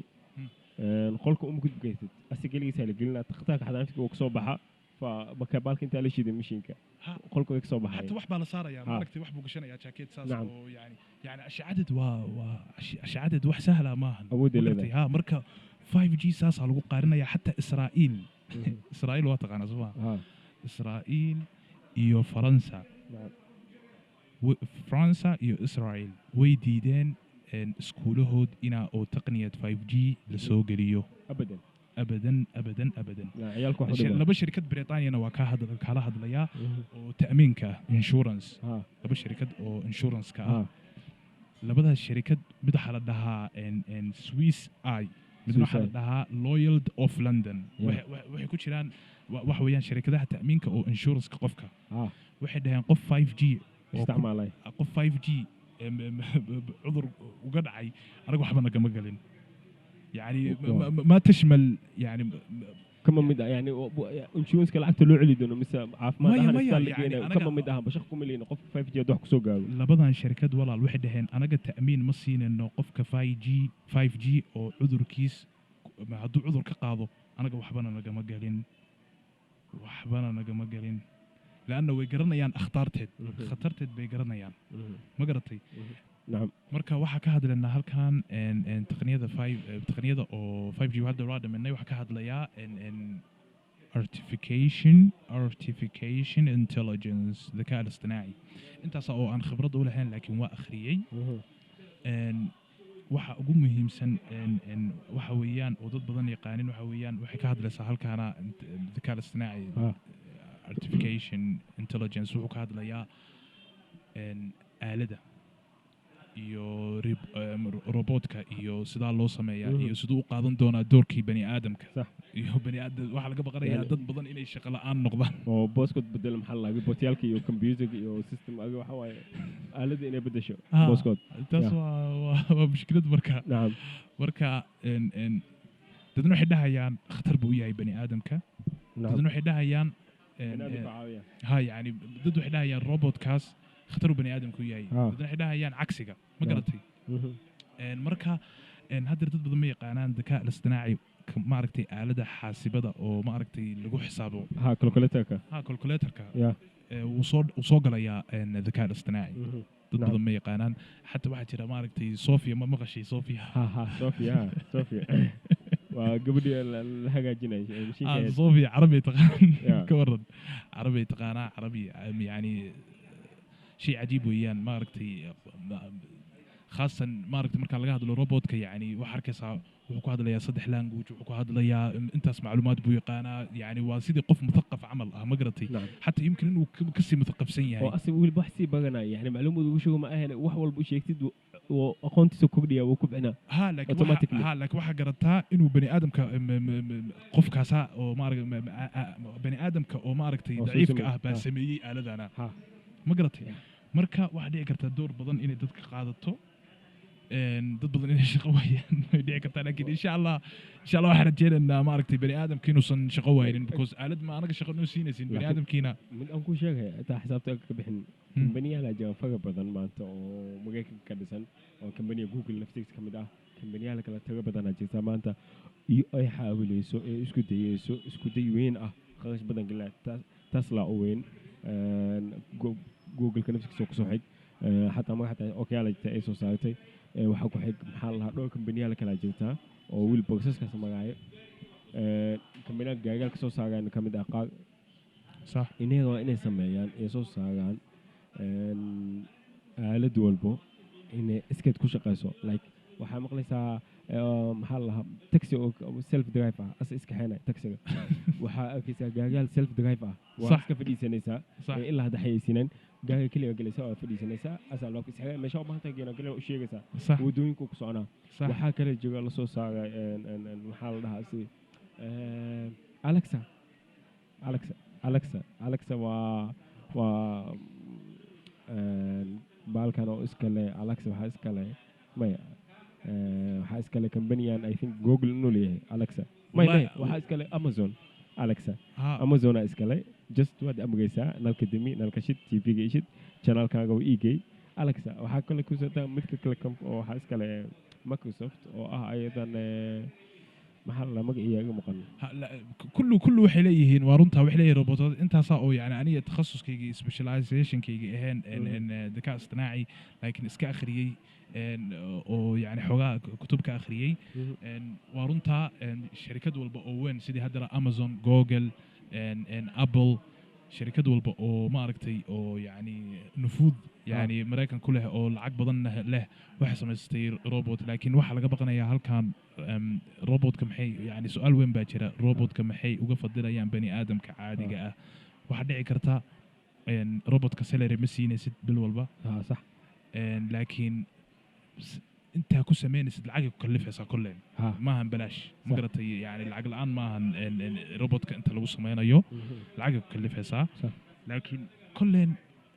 qolka uma gudbi kartid, asi keligiisa la gelinaa. Takhtarka xataa naftiga uu kasoo baxa, fa marka baalka intaa la shiiday mashiinka qolka way kasoo baxaya. Xataa wax baa la saaraya, ma aragtay, wax buu gashanayaa, jacket saas oo yani ashacadeed waa ashacadeed wax sahla maahan. Awoodday Ma garatay? leedahay. Ha, marka 5G saasaa lagu qaarinaya. Xataa Israa'iil, Israa'iil waa taqaanaa, soo ma? Ha. Israa'iil iyo Faransa, Faransa iyo Israel way diideen iskuulahood inaa oo taqniyad 5G lasoo geliyo. Abadan. Abadan, abadan, abadan. La, ciyaalka wax u dhibaa. Laba shirkad Britanyana waa kaala hadlayaa oo ta'miinka ah, insurance. Laba shirkad oo insurance-ka ah. Labadaas shirkad, mid waxaa la dhahaa Swiss I, midna waxaa la Swiss Eye. dhahaa Lloyd of London. Waxay ku jiraan waxa weeyaan shirkadaha ta'miinka oo insurance-ka qofka. Waxay dhaheen qof 5G oo isticmaalay, qof 5G cudur uga dhacay, anaga waxba nagama gelin, yani ما تشمل yani. Kama mid ah, yani insurance-ka lacagta loo celi doono mise caafimaad Maya, ahaan maya, isbitaal la yani geynayo, kama mid aha bashaq kuma leeyna qofka 5G hadduu wax kusoo gaaro. Labadan shirkad, walaal, waxay dhaheen anaga ta'miin ma siinayno qofka 5G 5G oo cudurkiis hadduu cudur ka qaado, anaga waxbana nagama gelin, waxbana nagama gelin, laanna way garanayaan akhtaarteed, khatarteed bay garanayaan, ma garatay? Nacam. Marka waxaa ka hadlaynaa halkan taqniyada 5 taqniyada oo 5G hadda waa dhaminay. Waxaa ka hadlayaa artification intelligence, ذكاء الاصطناعي. Intaas oo aan khibrad u lahayn, laakiin waa akhriyey. Waxa ugu muhiimsan waxa weeyaan oo dad badan yaqaanin waxa weeyaan waxay ka hadlaysaa halkaana ذكاء الاصطناعي, artification intelligence, wuxuu ka hadlayaa aaladda iyo robotka iyo sidaa loo sameeyaa iyo siduu u qaadan doonaa doorkii bani aadamka. Iyo bani aadam waxaa laga baqanayaa dad badan inay shaqo la'aan noqdaan. Oo booskood bedelo, maxaa la dhahaa, botyaalka iyo computerka iyo system aga, waxa waaye aaladda inay bedesho booskood. Taas waa mushkilad marka. Marka dadna waxay dhahayaan khatar buu u yahay bani aadamka, dadna waxay dhahayaan bani aadamka caawiya. Ha, yani dad waxay dhahayaan robotkaas khatar uu bani aadamka u yahay, dadna waxay dhahayaan cagsiga, ma garatay? Marka hadda dad badan ma yaqaanaan ذكاء الاصطناعي, maaragtay, aaladda xaasibada oo, maaragtay, lagu xisaabo. Ha, calculatorka. Ha, calculatorka. Wuu soo galayaa ذكاء الاصطناعي. Dad badan ma yaqaanaan. Xataa waxaa jira, maaragtay, Sofia. Ma maqashay Sofia? Ha ha, Sofia. Ha, Sofia waa gabadhii la hagaajinayay ee mashiinka ahayd. Sofia carabi taqaan? Ka waran, carabi taqaanaa, carabi, yani shay cajiib weeyaan, maaragtay, khaasan, maaragtay, marka laga hadlo robotka, yani waxaa arkaysaa wuxuu ku hadlayaa saddex language, wuxuu ku hadlayaa intaas macluumaad buu yaqaanaa, yani waa sidii qof muthaqaf camal ah, ma garatay? Nacam. Xataa yumkin inuu kasii muthaqafsan yahay. Oo asiga weliba wax sii baganaya, yani macluumaad ugu sheego ma ahayn, wax walba u sheegtid oo aqoontiisa kordhiya, wuu kubcinaa. Ha, laakiin Automatically. Ha, laakiin waxaa garataa inuu bani aadamka qofkaasa oo maarag bani aadamka oo, maaragtay, oo soo daciifka sameeyey. ah baa sameeyey aaladana, ma garatay? Marka waxaa dhici kartaa door badan inay dadka qaadato, dad badan inay shaqo waayaan way dhici kartaa, laakiin insha Allah, insha Allah, waxaan rajeynaynaa, maaragtay, bani aadamka inuusan shaqo waaynin, because aalad ma anaga shaqo noo siinaysin bani aadamkiina. Mid aan ku sheegaya, intaa xisaabta ka bixin, kambaniyaal jira faga badan maanta oo Maraykanka ka dhisan, oo kambaniya Google naftiisa ka mid ah, kambaniyaal kala tago badanaa jirta maanta iyo ay xaawileyso ee isku dayeyso, isku day weyn ah, kharash badan gelina. Tesla u weyn, Google-ka naftiisa kusoo xig, xataa magaca xataa okyaala jirta ay soo saartay. Waxaa ku xig, maxaa la dhahaa, dhowr kambaniyaal kalaa jirta oo weli boxaskaas magacyo, kambaniyaal gaarigaal ka soo saaraan ka mid ah qaar. Inaga waa inay sameeyaan, ay soo saaraan aalad walbo. Inay iskeed ku shaqeyso, like waxaa maqlaysaa, maxaa la lahaa, taxi oo self drive ah, as iska xeenay taxiga. Waxaa arkaysaa gaariyaal self drive ah, waa iska fadhiisanaysaa. Ilaa hadda xayeysiinaan gaariga keliga gelaysaa waa fadhiisanaysaa, asaa albaabka isxigaa, meesha u baahan tahay geena gelina u sheegaysaa, wadooyinku ku soconaa. Waxaa kale jira lasoo saaray maxaa la dhahaa si Alexa. Alexa waa baalkan oo iskale Alexa. Waxaa iskale, maya, waxaa iskale company-an, I think Google inuu leeyahay Alexa. May, waxaa iskale Amazon Alexa. Amazona iskale. Just waad amreysaa, nalka demi, nalka shid, TV-ga ishid, channelkaaga waa iigey Alexa. Waxaa kale kusoo midka kale oo waxaa iskale Microsoft oo ah ayadan, maxaa la magaciiya iga maqan. Kullu waxay leeyihiin, waa runtaa, waxay leeyihiin robotad intaasaa oo yani aniga takhasuskayga, specializationkayga ahayn dakaa istinaaci, laakiin iska akhriyey oo yani xoogaa kutub ka akhriyey. Waa runtaa, sharikad walba oo weyn sidii haddana Amazon, Google, Apple, sharikad walba oo maaragtay oo yani nufuud yani Maraykan ku leh oo lacag badan leh waxay samaystay robot. Laakiin waxaa laga baqanayaa halkan, robotka maxay, yani su-aal weyn baa jira, robotka maxay uga fadilayaan bani aadamka caadiga ah? Waxaa dhici karta robotka salary ma siinaysid bil walba. Ha, sax. Laakiin intaa ku samaynaysid lacagay ku kalifaysaa kolleen. Maahan balaash, ma garatay? Yani lacag la-aan maahan robotka inta lagu sameynayo lacagay ku kalifaysaa. Laakiin kolleen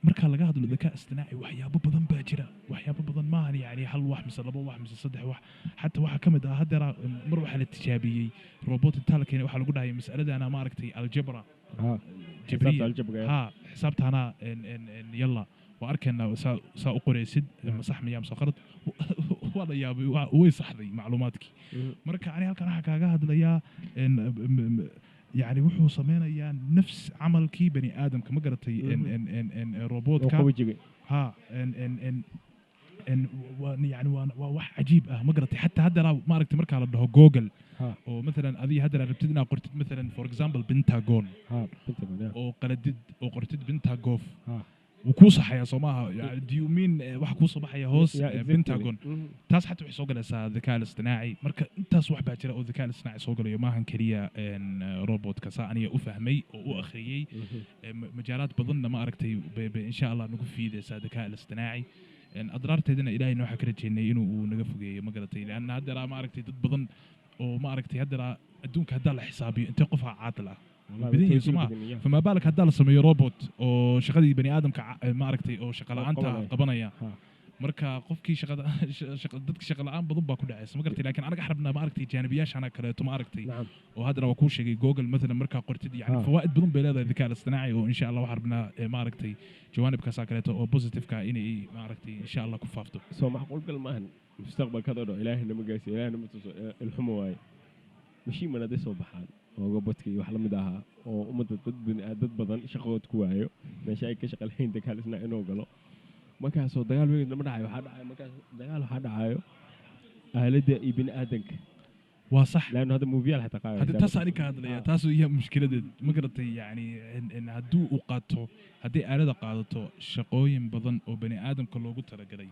marka laga hadlo dakaa istinaaci, waxyaabo badan baa jira, waxyaabo badan maahan yani hal wax mise labo wax mise saddex wax. Xataa waxaa ka mid ah haddeera mar waxaa la tijaabiyey robot intaa la keenay, waxaa lagu dhahay mas'aladana maaragtay aljabra, jabriya. Xisaabta aljabriga. Ha, xisaabtaana yalla waa arkaynaa saa u qoraysid, ma sax miyaa mise qalad? Waa la yaabay, way saxday macluumaadkii. Marka ani halkan waxaa kaaga hadlayaa yani wuxuu sameynayaa nafs camalkii bani aadamka, ma garatay? Oo robotka qaban jiray. Ha, en en en en waa yani waa wax cajiib ah, ma garatay? Xataa haddana maaragtay markaa la dhaho Google oo mathalan adiga haddana rabtid inaad qortid mathalan, for example, Pentagon, Pentagon, yeah. oo qaladid oo qortid Pentagoof, wuu kuu saxayaa, soo maaha? Yani do you mean, waxa kuu soo baxaya hoos Pentagon. Taas xataa waxay soo galaysaa dhakaa istinaaci. Marka intaas wax baa jira oo dhakaa istinaaci soo galayo, maahan keliya robotka, saa aniga u fahmay oo u akhriyey. Majaalaad badanna ma aragtay bay insha Allah nagu fiidaysaa dhakaa istinaaci. Adraarteedana Ilaahayna waxaa ka rajeynay inuu uu naga fogeeyo, ma garatay? Leanna haddeera ma aragtay dad badan oo ma aragtay haddeera adduunka haddaa la xisaabiyo intee qofaa caadil ah Wallahi, badan yihiin, way soo ma? badan yihiin. فما بالك haddaa la sameeyo robot oo shaqadii bani aadamka ma aragtay oo shaqa la'aanta qabanaya. Qabanaya. Marka qofkii shaqada dadka shaqa la'aan badan baa ku dhacaysa, ma garatay? Laakiin anaga xarabnaa ma aragtay jaanibiyaasha kaleeto, ma aragtay, oo haddana waa kuu sheegay Google mathalan markaa qortid yani fawaa'id badan bay leedahay dhakaa istinaaci oo insha Allah waxaan rabnaa ma aragtay jawaanibkaasaa kaleeto oo positiveka inay ma aragtay insha Allah ku faafto. Soo macquul gal maahan mustaqbalka dho, Ilaahay nama gaarsiiyo, Ilaahay nama tuso ilxumo waaye, mashiiman hadday soo baxaan oo robotka iyo wax la mid ahaa oo ummadda dad badan shaqadood ku waayo, meesha ay ka shaqa lahayn dagaal isna inuu galo, markaasoo dagaal weyn nama dhacayo. Waxaa dhacayo markaas dagaal, waxaa dhacayo aaladda iyo bini aadanka. Waa sax. Laanno hadda muufiyaal xataa qaadaysaa. Hadda taas ani ka hadlaya, taas iyo mushkiladeed, ma garatay? Yani in hadduu uu qaato, haddii aalada qaadato shaqooyin badan oo bani aadamka loogu talagalay,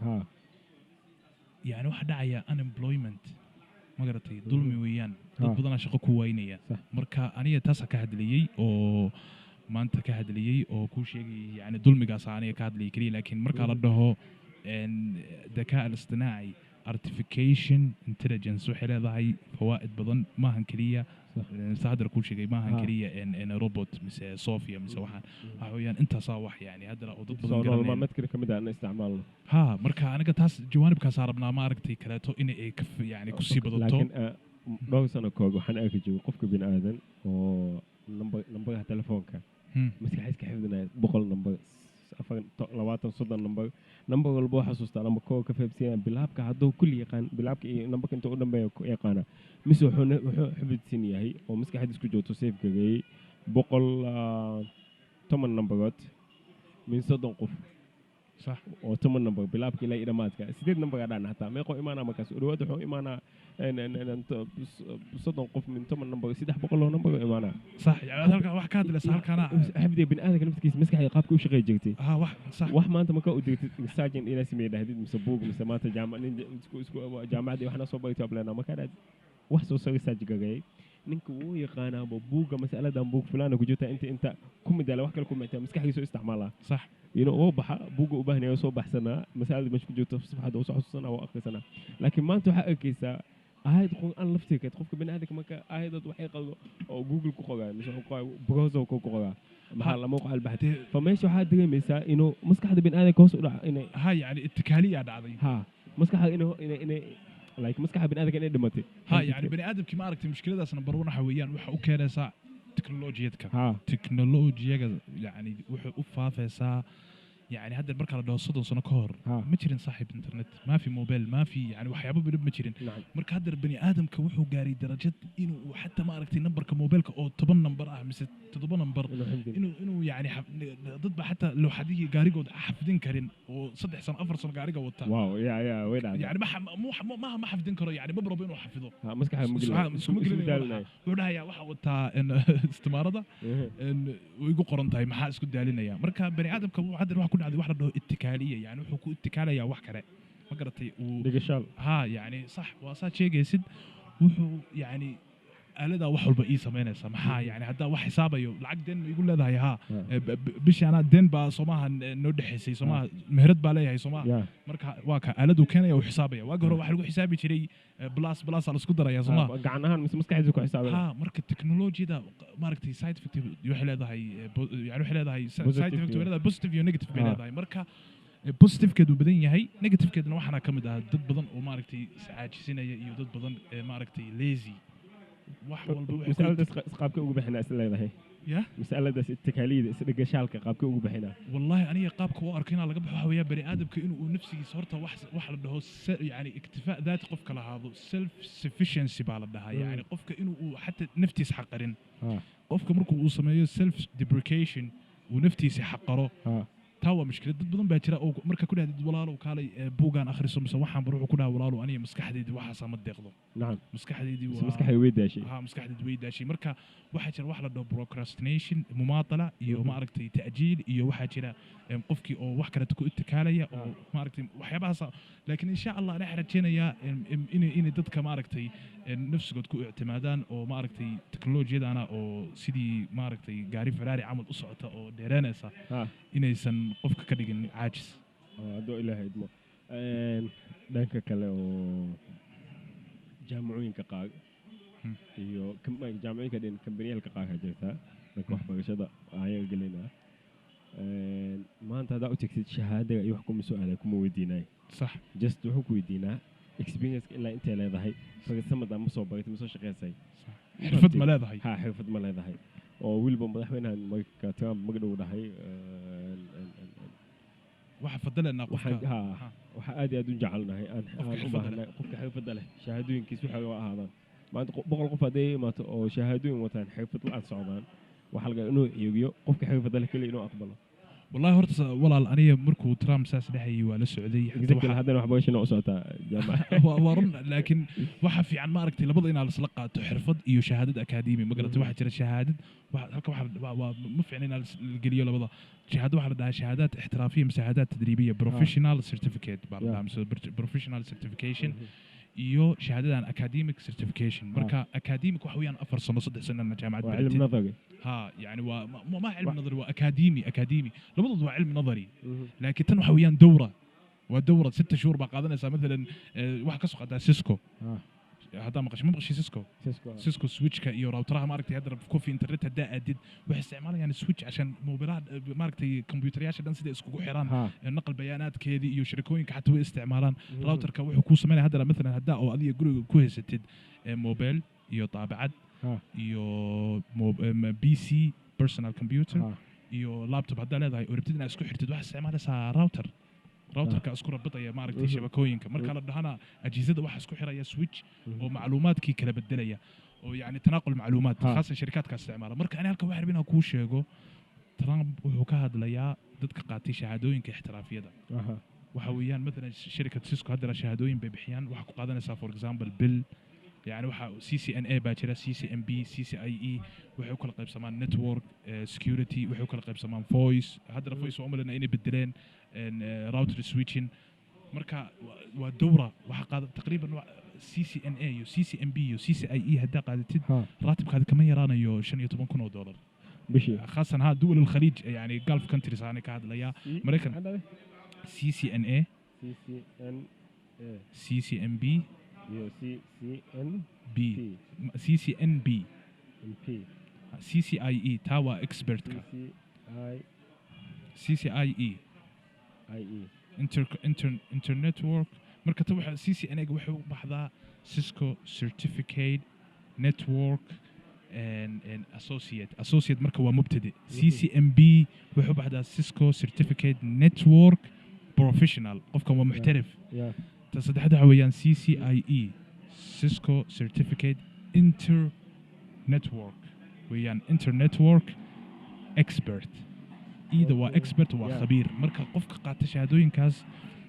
yani waxaa dhacaya unemployment, ma garatay? Dulmi weeyaan, dad badanaa shaqo ku waynaya. Marka aniga taasaa ka hadlayey oo maanta ka hadlayey oo kuu sheegayay, yani dulmigaasa aniga ka hadlayay keliya. Laakiin marka la dhaho dhakaa al-istinaaci, artificial intelligence, waxay leedahay fawaa'id badan, maahan keliya sa haddana kuu sheegay, maahan keliya en robot mise Sophia mise waxaan waxa weeyaan intaasaa wax yani haddana oo dad badan soo nolol garanayaan. Maalmeedkana ka mid ah in isticmaalno. Ha, marka aniga taas jawaanibkaasaa rabnaa ma aragtay kaleeto in ay ka yani kusii badato. Laakiin dhowr sano koog waxaan arki jiray qofka bini aadan oo nambaraha telefoonka maskaxiis ka xifdinaya, 100 nambar, 40, 20, 30 nambar, nambar walba waa xasuustaa, nambar koo ka fahamsiinaya bilaabka, hadduu kulli yaqaan bilaabka iyo nambarka inta u dambeeya ku yaqaana, mise wuxuu xifdsan yahay oo maskaxdiis ku joogto safe gareeyey 110 nambarood min 30 qof. Oo 10 number bilaabka ilaa iyo dhamaadka, sideed number dhaan, hataa meeqoo imaanaa markaas? U dhawaad wuxuu imaanaa 30 qof min 10 number, 300 oo number imaanaa. Sax, yani halkan wax ka hadlaysa halkaana. Xifdiga bini aadamka naftigiisa, maskaxda qaabka u shaqeey jirtay. Ha, wax sax. Wax maanta marka u degtid sergeant inaa sameeye dhahdid, mise buug, mise maanta jaama nin isku jaamacadii waxna soo bartay ablena, markaa dhahdid wax soo soo research gareeyay, ninka wuu yaqaanaaba buugga, mas'aladan buug fulaana ku jirta, inta ku midaala, wax kale ku mictaa, maskaxdiisa u isticmaalaa. Wuu baxa buugga u baahnaya, soo baxsanaa masalada meesha ku jirto, safxadda uu soo xasuusanaa, waa akhrisanaa. Laakiin maanta waxaa arkaysaa aayad Qur'aan laftirkeed, qofka biniaadamka marka aayadad waxay qaldo oo Google ku qogaa, mise wuxuu qogaa browser ku qogaa, maxaa la mawqac albaxth. Dee fa meesha waxaa dareemaysaa inuu maskaxda biniaadamka hoos u dhaca inay Ha, yani itikaaliyaa dhacday. Ha, maskaxda inay like maskaxda biniaadamka inay dhimatay. Ha, yani bani aadamkii, ma aragtay, mushkiladaas number one waxa weeyaan waxa u keenaysaa teknolojiyadka. Teknolojiyaga yani wuxuu u faafaysaa, yani hadda marka la dhaho 30 sano ka hor ma jirin, saaxiib, internet ma fi, mobile ma fi, yani waxyaabo badan ma jirin. Marka hadda bani aadamka wuxuu gaaray darajad inuu xataa, ma aragtay, nambarka mobilka oo 10 nambar ah mise toddoba nambar inuu xifdin. Inuu yani dad baa xataa looxadihii gaarigooda xafidin karin oo 3 sano, 4 sano gaariga wata. Wow, ya, way dhacday. Yani ma xafidin karo, yani ma rabo inuu xafido. Ha, maskaxda ma gelinayo. Iskuma isku gelinayo daalinayo. Madaxa. Wuxuu dhahayaa waxa wataa istimaarada way igu qoran tahay, maxaa isku daalinaya? Marka bani aadamka hadda waxa ku dhacday wax la dhaho itikaaliya, yani wuxuu ku itikaalayaa wax kale, ma garatay, uu Dhigashaal. Ha, yani sax waa saad sheegaysid, wuxuu yani aaladaa wax walba ii samaynaysa, maxaa yani haddaa wax xisaabayo, lacag deen ma igu leedahay? Ha. Bishii anaa deen baa soomaha noo dhexaysay, soomaha meherad baa leeyahay, soomaha. Marka waa ka aaladuu keenaya, uu xisaabaya. Waagi hore waxaa lagu xisaabi jiray plus plus aa laisku daraya, soomaha. Gacan ahaan mise maskaxdiisa ku xisaabina. Ha, marka teknolojiyada, maaragtay, side effect waxay leedahay, yani waxay leedahay Positive side effect way leedahay, positive iyo negative bay leedahay. Marka positivekeedu badan yahay, negativekeeduna waxaana ka mid ah dad badan oo, maaragtay, iscaajisinaya iyo dad badan maaragtay, lazy, wax walba waxay ku Masaladaas qaabka ugu bixinaa is leedahay? Ya. Masaladaas itikaaliyada, isdhigashaalka, qaabka ugu bixinaa? Wallahi aniga qaabka u arko inaa laga baxo waxa weeyaa bani aadamka inuu uu nafsigiisa horta wax la dhaho yani iktifaa daati qofka lahaado, self sufficiency baa la dhahaa. Yani qofka inuu uu xataa naftiisa xaqarin. Qofka markuu uu sameeyo self deprecation, uu naftiisa xaqaro, taa waa mushkilad. Dad badan baa jira oo marka ku dhahdid, "Walaalow, kaalay buugaan akhriso," mise waxaan bar, wuxuu ku dhaha, "Walaalow, aniga maskaxdaydi waxaasaa ma deeqdo." Maskaxdaydii mise waa maskaxda way daashay. Ha, maskaxdaydi way daashay. Marka waxaa jira wax la dhaho procrastination, mumaatala iyo ma aragtay, ta'jiil, iyo waxaa jira qofkii oo wax kaleeto ku itikaalaya oo ma aragtay, waxyaabahaas. Laakiin insha Allah ana waxaan rajeynayaa inay dadka, ma aragtay, nafsigood ku ictimaadaan oo, ma aragtay, teknolojiyadana oo sidii, ma aragtay, gaari Ferrari camal u socota oo dheereynaysa inaysan qofka ka dhigin caajis. Hadduu Ilaahay idmo. Dhanka kale oo jaamacooyinka qaar iyo jaamacooyinka dhin kambaniyaalka qaar jirta dhanka waxbarashada ayaan gelinaa. Maanta haddaa u tagtid, shahaadada iyo wax kuma su-aalay, kuma weydiinay. Just wuxuu ku weydiinaa experience ilaa intay leedahay, farsamada ma soo baratay, ma soo shaqaysay. Xirfad ma leedahay? Ha, xirfad ma leedahay, oo weliba madaxweynahan marka Trump magdhow dhahay waxa fadalenaa qofka waxaan ha waxaa aad iyo aad u jecelnahay aan Qofka aan u xirfadda leh. baahnay qofka xirfadda leh, shahaadooyinkiis waxa waa ahaadaan. Maanta 100 qof hadday imaato oo shahaadooyin wataan, xirfad la-aan socdaan, waxaa laga inuu eegiyo qofka xirfadda leh keliya inuu aqbalo. Wallahi horta walaal, aniga markuu Trump saas dhexayay waa la socday. Xataa Haddana waxbarashana u socotaa jaamaca. Waa run, laakiin waxa fiican, ma aragtay, labada inaa lasla qaato, xirfad iyo shahaadad akaademi, ma garatay? Waxaa jira shahaadad halka waxa waa ma fiicna inaa la geliyo labada shahaado. Waxaa la dhahaa shahaadaad ixtiraafiya mise shahaadaad tadriibiya, professional certificate baa la dhahaa mise professional certification iyo shahaadadan academic certification. Marka academic waxa weeyaan 4 sano, 3 sano inaad jaamacad waa cilmi baratid. Nadari. Ha, yani waa ma cilmi nadari, waa akademi. Akademi labadood waa cilmi nadari, laakiin tan waxa weeyaan dowra, waa dowra 6 shuhur baa qaadanaysaa. Maalan waxa ka soo qaadaa Cisco. Haddaa maqashay, ma maqashay Cisco? Cisco. Cisco switchka iyo routeraha, maaragtay, hadda coffee internet haddaa aadid, waxay isticmaalayaan switch عشان mobilaha, maaragtay, kombiyuutaryaasha dhan sida iskugu xiraan naqal bayaanaadkeedii iyo shirkooyinka xataa way isticmaalaan. Routerka wuxuu kuu sameynaya hadda maalan haddaa oo adiga guriga ku haysatid mobile iyo daabacad iyo PC, personal computer, iyo laptop haddaa leedahay oo rabtid inaad isku xirtid, waxaad isticmaalaysaa router. Routerka isku rabadaya, maaragtay, shabakooyinka. Marka la dhahana ajizada waxaa isku xiraya switch oo macluumaadkii kala bedelaya oo yani tanaaqul macluumaad, khaasan shirikaadka isticmaala. Marka ani halka waxaan rabaa inaan kuu sheego Trump wuxuu ka hadlayaa dadka qaatay shahaadooyinka ixtiraafiyada. Waxa weeyaan mathalan shirkad Cisco haddana shahaadooyin bay bixiyaan. Waxaa ku qaadanaysaa, for example, bil, yani waxa CCNA baa jira, CCNP, CCIE. Waxay u kala qaybsamaan network security, waxay u kala qaybsamaan voice. Haddana voice waa umalena inay bedeleen router switching. Marka waa dowra waxaa qaada taqriiban CCNA iyo CCNP iyo CCIE. Haddaa qaadatid, raatibkaada kama yaraanayo $15,000 bishii. خاصة ها دول الخليج، يعني Gulf countries أنا ka hadlayaa. Maraykan. CCNA. CCNA. CCNP. Iyo CCN B. P. CCNP. N P. CCIE, taa waa expertka. C C I. CCIE. I E. Internetwork. Marka ta waxa CCNA ga waxay u baxdaa Cisco Certificate Network and Associate. Marka waa mubtadi. CCNP waxay u baxdaa Cisco Certificate Network Professional, qofkan waa muxtarif. Ta saddexaad waxa weeyaan CCIE, Cisco Certificate Inter Network weeyaan, Internetwork Expert. Ida waa expert, waa khabiir. Marka qofka qaata shahaadooyinkaas,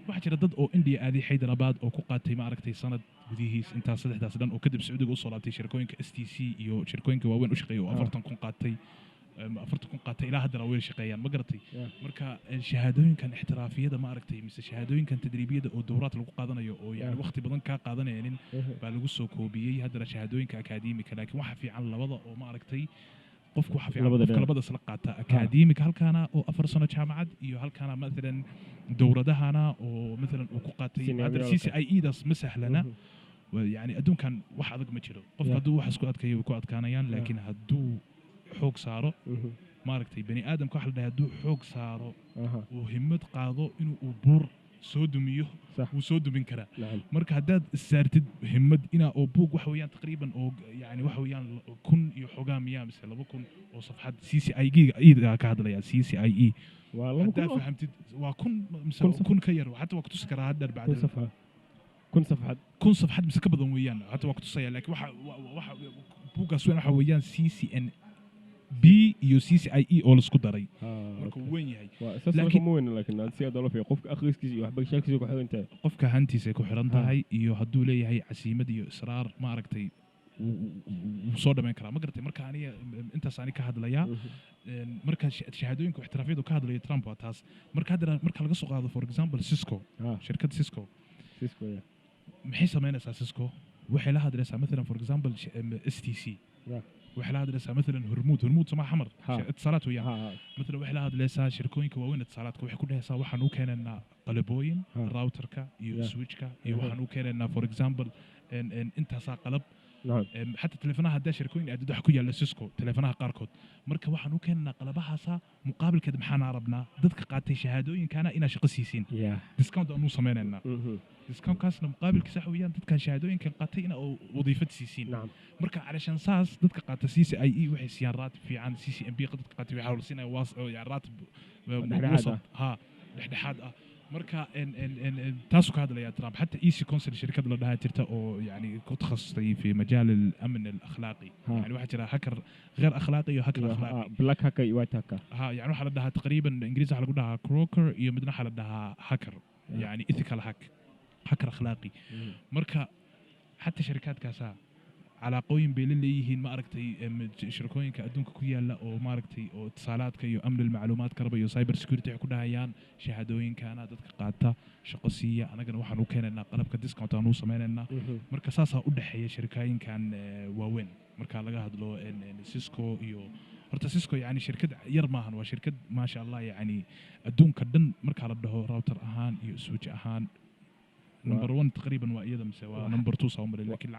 waxaa jira dad oo India aaday, Hyderabad, oo ku qaatay, ma aragtay, sanad gudihiis intaas saddexdaas dhan, oo kadib Sacuudiga usoo laabtay, shirkooyinka STC iyo shirkooyinka waaweyn u shaqeeya, oo 40,000 qaatay, 40,000 qaatay, ilaa haddana way shaqeeyaan, ma garatay? Marka shahaadooyinkan ixtiraafiyada, ma aragtay, mise shahaadooyinkan tadriibiyada oo dowraad lagu qaadanayo oo yani waqti badan kaa qaadanaynin baa lagu soo koobiyey haddana shahaadooyinka akaademika. Laakiin waxa fiican labada oo, ma aragtay, qofku waxa fiican Labada qofka dhinac. labada isla qaata, akaademika halkaana oo 4 sano jaamacad iyo halkaana mathalan dowradahana oo mathalan uu ku qaatay haddana Scenario. CCIE daas ma sahlana. Yani adduunkan wax adag ma jiro. Qofka hadduu wax isku adkayo, way ku adkaanayaan. Laakiin hadduu xoog saaro, maaragtay, bani aadamka waxa la dhahay hadduu xoog saaro uu himmad qaado inuu uu buur soo dumiyo, wuu soo dumin karaa. Marka haddaad issaartid himmad inaa oo buug waxa weeyaan taqriiban oo yani waxa weeyaan 1000 iyo xogaa miyaa mise 2000 oo safxad CCI giga ka hadlaya, CCIE. Waa laba haddaa kun oo- fahamtid, waa 1000 mise 1000 safxad. 1000 ka yar, xataa waa kutusi karaa haddeer 1000 bacda. Safxa, 1000 safxad. 1000 safxad mise ka badan weeyaan, xataa waa kutusaya. Laakiin waxa buuggaas weyn waxa weeyaan CCNP iyo CCIE oo laisku daray. Marka wuu weyn yahay. Waa saas. Laakiin- Marka ma weyna, laakiin aad si aad ula fiiyo qofka akhriskiisa iyo waxbarashadiisa ku xiran tahay. Qofka hantiisa ay ku xiran tahay iyo hadduu leeyahay casiimad iyo israar, ma aragtay, wuu soo dhamayn karaa, ma garatay? Marka aniga intaas ani ka hadlayaa. Marka shahaadooyinka ixtiraafyadu ka hadlayo Trump waa taas. Marka haddana marka laga soo qaado, for example, Cisco, shirkadda Cisco. Cisco, yeah. Maxay samaynaysaa Cisco? Waxay la hadlaysaa mathalan, for example, STC. Waxay la hadlaysaa mathalan Hormuud. Hormuud somaa Xamar? اتصالات weeyaan. Ha ha mathalan waxay la hadlaysaa shirkooyinka waaweyn اتصالات ka. Waxay ku dhehaysaa waxaan u keenaynaa qalabooyin, routerka iyo switchka iyo waxaan u keenaynaa, for example, intaasaa qalab. Xataa telefonaha haddaa shirkooyin aadid, waxa ku yaalla Cisco telefonaha qaarkood. Marka waxaan u keenaynaa qalabahaasa, muqaabilkeed maxaana rabnaa? Dadka qaatay shahaadooyinkana inaa shaqo siisiin, discount aanu sameynaynaa. Discountkaasna muqaabilkiisa waxa weeyaan dadkan shahaadooyinkan qaatay ina oo wadiifad siisiin. Marka calashaan saas dadka qaata CCIE waxay siiyaan raatib fiican. CCNP dadka qaatay waxaa la siinaya waas oo yani raatib dhexdhexaad wasat ha, dhexdhexaad ah. Marka taasuu ka hadlaya Trump. حتى EC-Council shirkad la dhahaa jirta oo yani ku takhasustay في مجال الامن الاخلاقي. Yani waxaa jira hacker غير اخلاقي iyo hacker akhlaaqi. Black hacker iyo white hacker. Ha, yani waxaa la dhahaa taqriiban ingiriis waxaa lagu dhahaa croaker iyo midna waxaa la dhahaa hacker, yani ethical hack, hacker akhlaaqi. Marka xataa sharikaadkaasaa calaaqooyin bay la leeyihiin, ma aragtay, shirkooyinka adduunka ku yaala oo, maaragtay, oo اتصالات ka iyo amni macluumaadka raba iyo cyber security. Waxay ku dhahayaan shahaadooyinkana dadka qaata shaqo siiya, anagana waxaan u keenaynaa qalabka, discount aan u sameynaynaa. Marka saasaa u dhexeeya shirkooyinkan waaweyn marka laga hadlo Cisco iyo horta Cisco yani shirkad yar maahan, waa shirkad maasha Allah, yani adduunka dhan marka la dhaho router ahaan iyo switch ahaan number one taqriiban waa iyada mise waa number two saa umalay, laakiin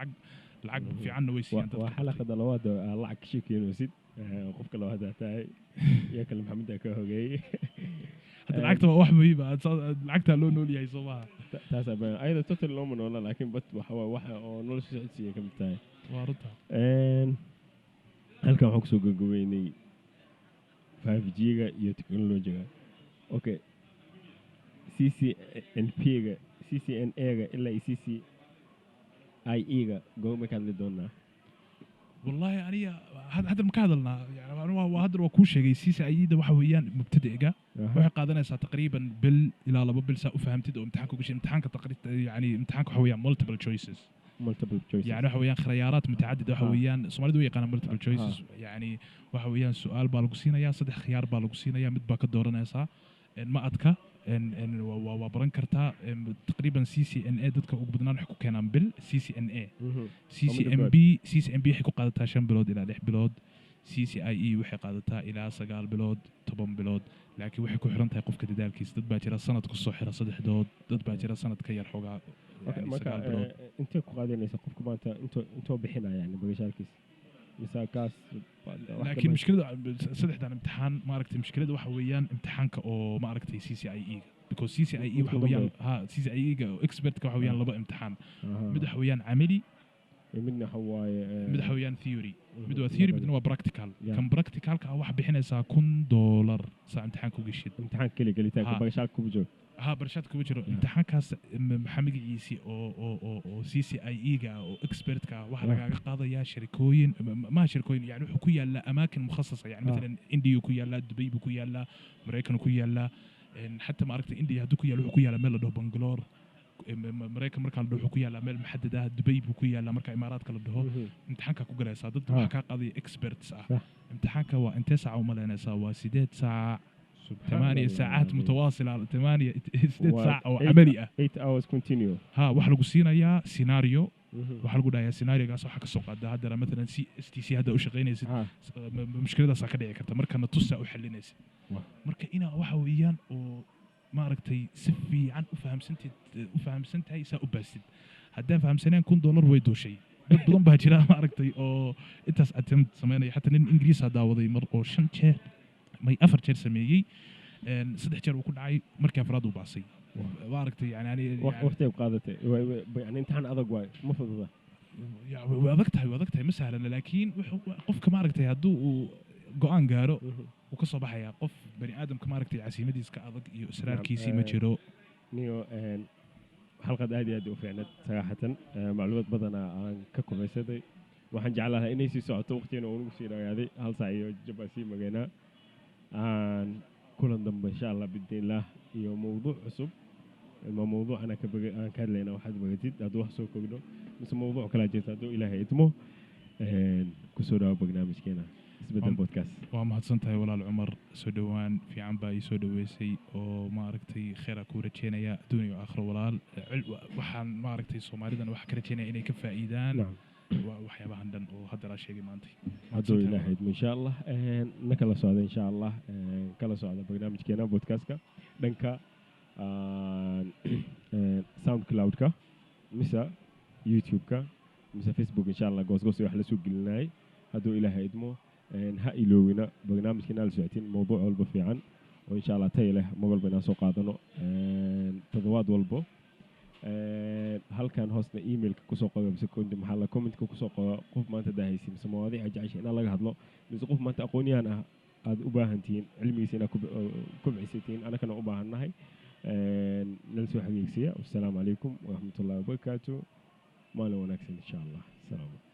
lacag fiicanna way siiyaan waa dadka. Xalaqada labaad oo aa lacag ka sheekeynaysid. Qofka labaad aa tahay iyo kale Maxamed aa ka hogeeyey. Hadda lacagta waa wax muhiim ah, lacagtaa loo nool yahay, soo maha? Taasaa badan ayada total looma noola, laakiin bat waxa waa waxa oo nolosha socodsiiya ka mid tahay. Waa runta. Halkan waxaan kusoo gabagabeynay 5G-ga iyo technology-ga. Okay, CCNP-ga, CCNA-ga ilaa iyo CCIE-ga goorma ka hadli doonaa? Wallahi aniga hadda ma ka hadalnaa yani waan Waa hadda waa kuu sheegay. CCIE da waxa weeyaan mubtadi'iga. Waxay qaadanaysaa taqriiban bil ilaa 2 bil saa u fahamtid oo imtixaanka ugashay. Imtixaanka taqriib, yani imtixaanka waxa weeyaan multiple choices. Multiple choices. Yani waxa weeyaan khiyaaraat mutacadida waxa weeyaan Soomaalidu way yaqaanaan multiple choices. Yani waxa weeyaan su'aal baa lagu siinayaa, saddex khiyaar baa lagu siinayaa, mid baa ka dooranaysaa. Ma adka, waa baran kartaa. Taqriiban CCNA dadka ugu badnaan waxay ku keenaan bil, CCNA. CCNP, CCNP waxay ku qaadataa 5 bilood ilaa 6 bilood. CCIE waxay qaadataa ilaa 9 bilood, 10 bilood, laakiin waxay ku xiran tahay qofka dadaalkiisa. Dad baa jira sanad ku soo xira saddexdood, dad baa jira sanad ka yar xoogaa, Okay, yani marka 9 bilood. Intee ku qaadanaysa qofka maanta intoo bixinaya, yani bagashaalkiisa mise kaas wax Laakiin mushkilada saddexdan imtixaan, maaragtay, mushkilada waxa weeyaan imtixaanka oo, maaragtay, CCIE ga, because CCIE Midka waxa weeyaan dambe. Ha, CCIE ga oo expertka waxa weeyaan laba imtixaan. Mid waxa weeyaan camali. Iyo midna waxa waaye Mid waxa weeyaan theory. Mid waa theory, midna waa practical. Kan practicalka ah waxaa bixinaysaa $1000 saa imtixaanka u geshid. Imtixaan keli gelitaanka bagashaalka kuma jiro. Ha, barashaad kuma jiro imtixaankaas. Maxaa magaciisi oo CCIE ga ah oo expertka ah waxaa lagaaga qaadayaa sharikooyin, maha sharikooyin, yani wuxuu ku yaalaa amaakin mukhasasa, yani matalan India ku yaalaa, Dubai buu ku yaalaa, Maraykan ku yaalaa. Xataa, maaragtay, India hadduu ku yaalo, wuxuu ku yaalaa meel la dhaho Bangalore. Maraykan markaa la dhaho, wuxuu ku yaalaa meel muxadad ah. Dubai buu ku yaalaa marka Imaaraadka la dhaho. Imtixaanka ku galaysaa, dad waxaa kaa qaadaya experts ah. Imtixaanka waa intee saaca u malaynaysaa? Waa 8 saac. Subxaan 8 Allah. ساعات متواصلة، 8 8 Waa saac oo camali ah. 8 hours continue. Ha, waxaa lagu siinayaa scenario. Waxaa lagu dhahayaa scenariogaas waxaa kasoo qaada haddana matalan STC hadda u shaqaynaysid, mushkiladaasaa ka dhici karta, markana tusaa u xalinaysid. Marka inaa waxa weeyaan oo, maaragtay, si fiican u fahamsantid, u fahamsan tahay saa u baasid. Haddaan fahamsaneen, $1000 way duushay. Dad badan baa jira, maaragtay, oo intaas attempt sameynaya. Xataa nin Ingiriisaa daawaday mar oo shan jeer, may, afar jeer sameeyey. Saddex jeer uu ku dhacay, markii afraad uu baasay, maaragtay, yani Waqti ay ku qaadatay. Yani imtixaan adag waay, ma fududa. Way adag tahay, way adag tahay, ma sahlana, laakiin wuxuu qofka, maaragtay, hadduu uu go'aan gaaro, wuu ka soo baxayaa. Qof bani aadamka, maaragtay, casiimadiis ka adag iyo israarkiisii ma jiro. Niyo xalqad aad iyo aad u fiicnad saraxatan. Macluumaad badana aan ka kubaysaday. Waxaan jeclahay inay sii socoto, waqtigana uu nagu sii dhawaaday, hal saac iyo jabaa sii mageynaa. Aan kulan dambe insha Allah bidnillaah iyo mowduuc cusub ma mowduuc ana ka baga aan ka hadlayna waxaad bagatid hadduu wax soo kogno mise mowduuc kalaa jirta hadduu Ilaahay idmo. Kusoo dhawo barnaamijkeena Isbedel Podcast. Waa mahadsan tahay, walaal Cumar. Soo dhowaan fiican baa ii soo dhoweysay oo, maaragtay, kheyraa kuu rajeynaya adduun iyo aakhiro, walaal. Waxaan, maaragtay, soomaalidan waxaa ka rajeynaya inay ka faa'iidaan waxyaabahan dhan oo hadda laa sheegay maantay. Hadduu Ilaahay idmo insha Allah. Na kala socda insha Allah. Kala socda barnaamijkeena podcastka dhanka SoundCloud-ka mise YouTube-ka mise Facebook insha Allah. Goosgoos wax la soo gelinayay hadduu Ilaahay idmo. Ha iloowina barnaamijkeena la socotiin, mowduuc walba fiican oo insha Allah tayo leh mar walba inaan soo qaadano, toddobaad walbo. Halkan hoosna emailka kusoo qoro mise maxaa la commentka kusoo qoro qof maanta daahaysi mise mawaadiic aad jeceshay inaan laga hadlo mise qof maanta aqoonyahan ah aad u baahan tihiin cilmigiisa inaad kobcisitiin, anakana u baahan nahay. Nala soo xageegsiya. Wassalaamu calaykum waraxmatullahi wabarakaatu. Maalin wanaagsan insha Allah. Salaam.